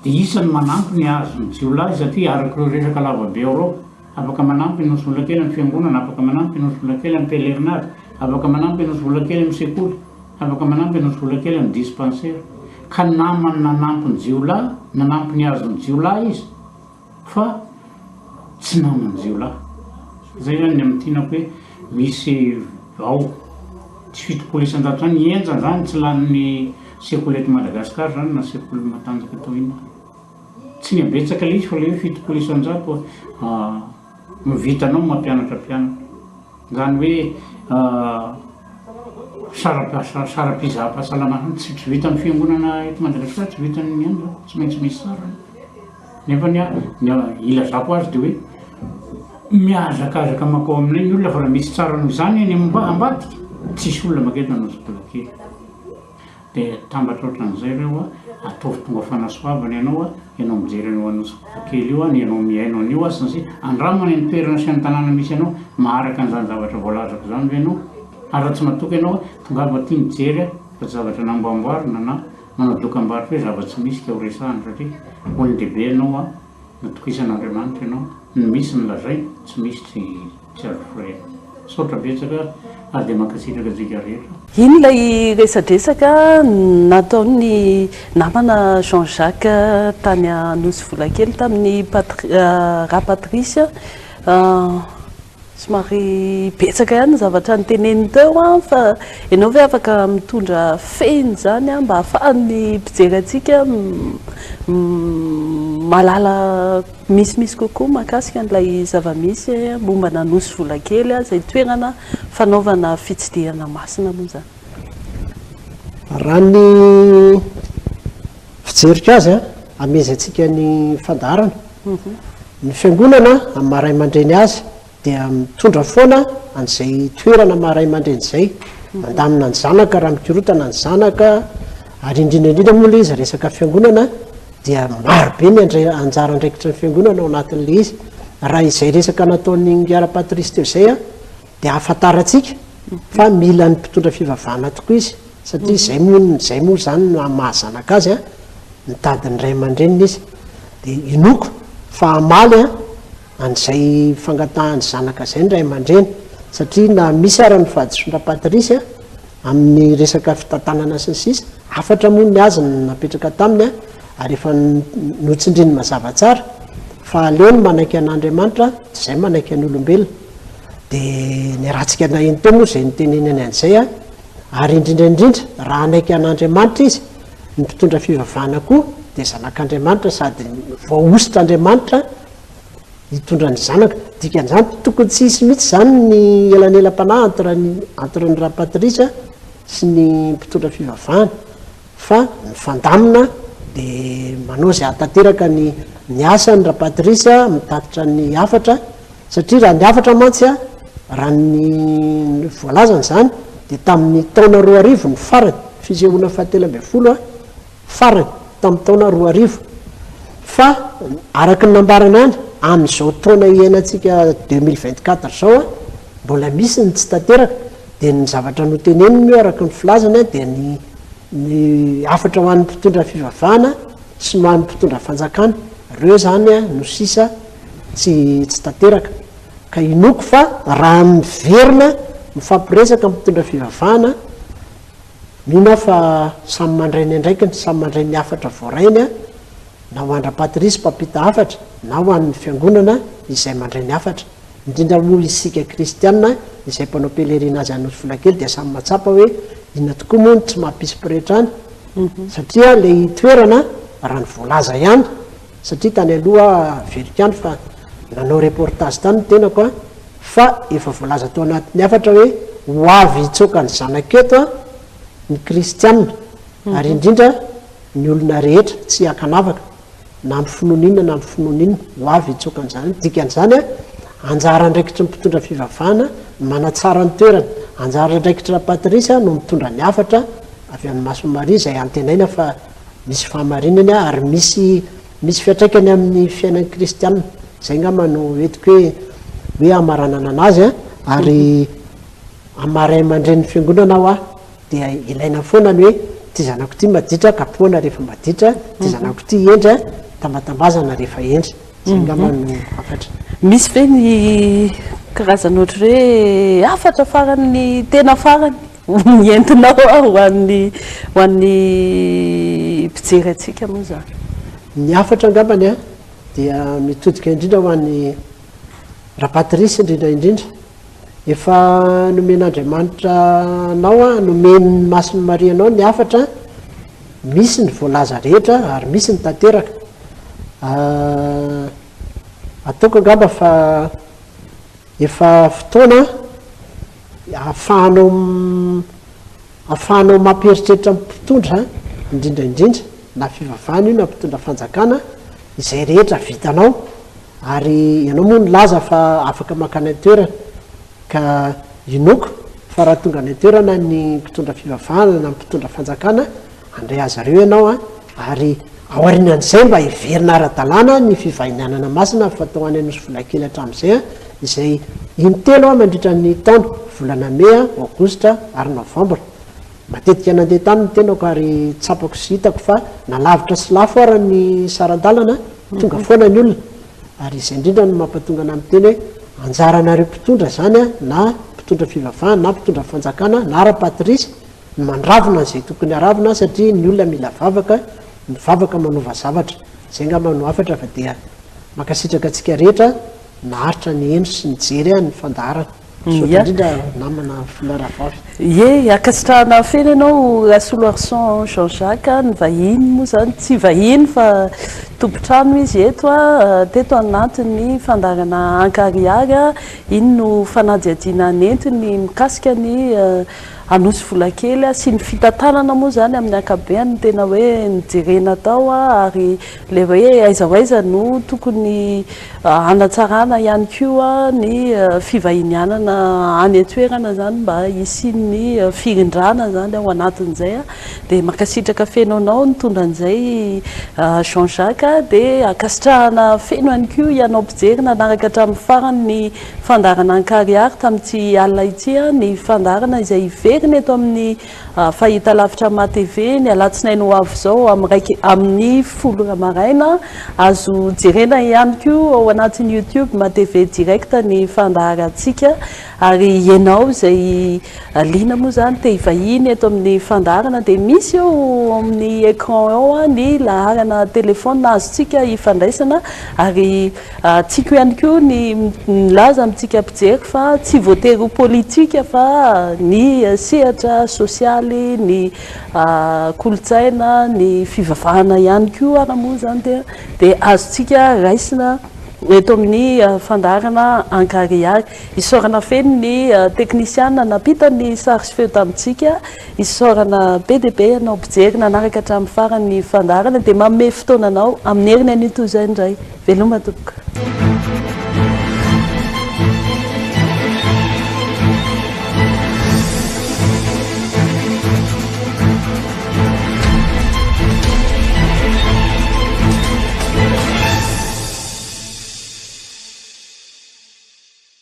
de isan'ny manampy ny azon'ny jiolahy satria araka ireo resaka lava be ao ireo afaka manampy Anosivola kely amin'ny fiangonana afaka manampy Anosivola kely amin'ny pèlerinage afaka manampy Anosivola kely amin'ny sekoly afaka manampy Anosivola kely amin'ny dispensaire ka namany nanampy ny jiolahy, nanampy ny azon'ny jiolahy izy fa tsy naman'ny jiolahy. Zay zany ny amintinako hoe misy ao tsy 70% zany henjana zany tsy lanin'ny sekoly eto Madagascar zany na sekoly matanjaka toy inona. Tsy ny habetsaka le izy fa le hoe 70% no vitanao mampianatra mpianatra. Izany hoe saram-pizaham-pahasalamana tsy tsy vitan'ny fiangonana eto Madagasikara, tsy vitan'ny any zao, tsy maintsy misy sarany. Nefa ny ny ilazako azy dia hoe mihazakazaka mankao aminay ny olona fa raha misy tsara noho izany any ambadika, tsisy olona mankeny Anosibolakely. Dia atambatra ohatran'izay ireo a, ataovy tonga fanasoavana ianao a, ianao mijery an'io Anosibola kely io a, ny ianao mihaino an'io a, sy ny sisa, andramo any amin'ny toerana sy any tanàna misy anao, maharaka an'izany zavatra voalazako izany ve ianao? Ary raha tsy matoky ianao a, tongava aty mijery a, fa tsy zavatra namboamboarina na manao dokambarotra hoe zava-tsy misy ka ho resahana satria olon-dehibe ianao a, natokisan'Andriamanitra ianao, ny misy no lazaina, tsy misy tsy. Tsy azo forena. Misaotra betsaka ary dia mankasitraka antsika rehetra. Iny ilay resadresaka nataon'ny namana Jean Jacques tany Anosivolakely tamin'i Rapatrice. Somary betsaka ihany ny zavatra noteneniny teo fa ianao ve afaka mitondra fehiny izany mba ahafahan'ny mpijery antsika mahalala Misimisy kokoa mahakasika an'ilay zava-misy momba an'Anosivolakely izay toerana fanaovana fitsidihana masina moa izany. Raha ny fijeriko azy, hamehezantsika ny fandaharana, ny fiangonana amin'ny maha ray aman-dreny azy dia mitondra foana an'izay toerana maha ray aman-dreny izay, mandamina ny zanaka raha mikorontana ny zanaka, ary indrindra indrindra moa ilay izy resaka fiangonana dia maro be ny anjara andraikitry ny fiangonana ao anatin'ilay izy. Raha izay resaka nataon'i Ingahy Patrice teo izay dia ahafantarantsika fa mila ny mpitondra fivavahana tokoa izy satria izay moa izay moa izany no maha zanaka azy an, mitady ny ray aman-dreniny izy. Dia inoako fa hamaly an an'izay fangatahan'ny zanaka izay ny ray aman-dreny satria na misy ara ny fahadisoan-dRapatrice amin'ny resaka fitantanana sy ny sisa, hafatra moa ny azy no napetraka taminy ary efa notsindriny mazava tsara fa aleony manaiky an'Andriamanitra toy izay manaiky ny olombelona. Dia niarahantsika naheno teo moa izay nitenenany an'izay ary indrindra indrindra raha hanaiky an'Andriamanitra izy, ny mpitondra fivavahana koa dia zanak'Andriamanitra sady voahosotr'Andriamanitra hitondra ny zanaka. Dikan'izany tokony tsy hisy mihitsy izany ny elanelam-panahy entre ny entre ny Rapatrice sy ny mpitondra fivavahana fa mifandamina dia manao izay hahatanteraka ny ny asany Rapatrice mitatitra ny hafatra satria raha ny hafatra mantsy raha ny voalazany izany dia tamin'ny taona 2000 ny farany fisehoana fahatelo ambin'ny folo farany tamin'ny taona 2000. Fa araka ny nambarany ihany, amin'izao taona iainantsika 2024 izao, mbola misy ny tsy tanteraka, dia ny zavatra noteneniny io araka ny filazany dia ny ny hafatra ho an'ny mpitondra fivavahana sy ny ho an'ny mpitondra fanjakana, ireo izany no sisa tsy tsy tanteraka. Ka inoako fa raha miverina mifampiresaka amin'ny mpitondra fivavahana, mino aho fa samy mandray ny andraikiny, samy mandray ny hafatra voarainy, na ho an-dRapatrice mpampita hafatra, na ho an'ny fiangonana izay mandray ny hafatra. Indrindra moa isika kristiana izay mpanao pèlerinage any Nosy-Volakely dia samy mahatsapa hoe inona tokoa moa no tsy mampisy pretra any, satria ilay toerana raha ny voalaza ihany, satria tany aloha aho averiko ihany fa nanao reportage tany ny tenako an, fa efa voalaza tao anatin'ny hafatra hoe ho avy hitsoaka ny zanako eto an ny kristiana ary indrindra ny olona rehetra tsy ankanavaka na amin'ny finoana inona na amin'ny finoana inona ho avy hitsoaka ny zanany, dikan'izany an anjara andraikitry ny mpitondra fivavahana ny manatsara ny toerana, anjara andraikitry Rapatrice no mitondra ny hafatra avy any Masin'i Maria izay antenaina fa Misy fahamarinany ary misy misy fiantraikany amin'ny fiainan'ny kristiana. Izay angamba no entiko hoe hoe hamaranana anazy an, ary amin'ny maha ray aman-drenin'ny fiangonana aho an, dia ilaina foana ny hoe ity zanako ity maditra kapohana rehefa maditra, ity zanako ity hendry an, tambatambazana rehefa hendry. Izay angamba no hafatra. Misy ve ny karazana ohatry hoe hafatra farany tena farany Ny entinao ho an'ny ho an'ny mpijery antsika moa izany. Ny hafatra angambany an, dia mitodika indrindra ho an'i Rapatrice indrindra indrindra. Efa nomen'Andriamanitra anao an, nomen'ny Masin'i Maria anao ny hafatra, misy ny voalaza rehetra ary misy ny tanteraka. Ataoko angamba fa Efa fotoana ahafahanao ahafahanao mampieritreritra ny mpitondra indrindra indrindra na fivavahana io na mpitondra fanjakana izay rehetra vitanao ary ianao moa nilaza fa afaka mankany an-toerana ka inoako fa raha tonga any an-toerana ny mpitondra fivavahana na mpitondra fanjakana Handray azy ireo ianao an, ary aorianan'izay mba heverina ara-dalàna ny fivahinianana masina fatao any Anosivolakely hatramin'izay an, izay intelo an mandritra ny taona, volana mey an, aogositra ary novambra. Matetika nandeha tany ny tenako ary tsapako sy hitako fa na lavitra sy lafo ara ny saran-dalana, tonga foana ny olona. Ary izay indrindra no mampatonga anah miteny hoe anjaranareo mpitondra izany an, na mpitondra fivavahana na mpitondra fanjakana na ara-patrice, ny mandravona izay tokony haravona satria ny olona mila vavaka, ny vavaka manova zavatra. Izay angamba no hafatra fa dia mankasitraka antsika rehetra naharitra niheno sy nijery ny fandaharana. Misaotra indrindra namana Fleur Vavy. Ie, ankasitrahana feno ianao Rasoloarison Jean Jacques, ny vahiny moa izany tsy vahiny fa tompon-trano izy eto, teto anatin'ny fandaharana Ankarihary, iny no fanadihadiana nentiny mikasika ny Anosy Volakely sy ny fitantanana moa izany amin'ny ankapobeny no tena hoe nojerena tao ary ilay hoe aiza ho aiza no tokony hanatsarana ihany koa ny fivahinianana any an-toerana izany mba hisian'ny firindrana izany ao anatin'izay dia mankasitraka feno anao nitondra an'izay Jean Jacques dia ankasitrahana feno ihany koa ianao mpijery nanaraka hatramin'ny farany ny Fandaharana an-karihary tamin'ity alina ity ny fandaharana izay hiverina eto amin'ny fahitalavitra MATV ny alatsinainy ho avy izao amin'ny iraika amin'ny folo ora maraina. Azo jerena ihany koa ao anatin'ny YouTube MATV Direct ny fandaharantsika ary ianao izay liana moa izany te hivahiny eto amin'ny fandaharana dia misy eo amin'ny écran eo ny laharana telefaonina azontsika ifandraisana ary Tiako ihany koa ny milaza amintsika mpijery fa tsy voatery ho politika fa ny sehatra sosialy, ny kolontsaina, ny fivavahana ihany koa ara moa izany dia dia azontsika raisina eto amin'ny fandaharana Ankarihary. Isaorana feno ny teknisiana nampita ny sary sy feo tamintsika. Isaorana be dia be ianao mpijery nanaraka hatramin'ny farany ny fandaharana dia manome fotoana anao amin'ny heriny anio toy izay indray. Veloma tompoko.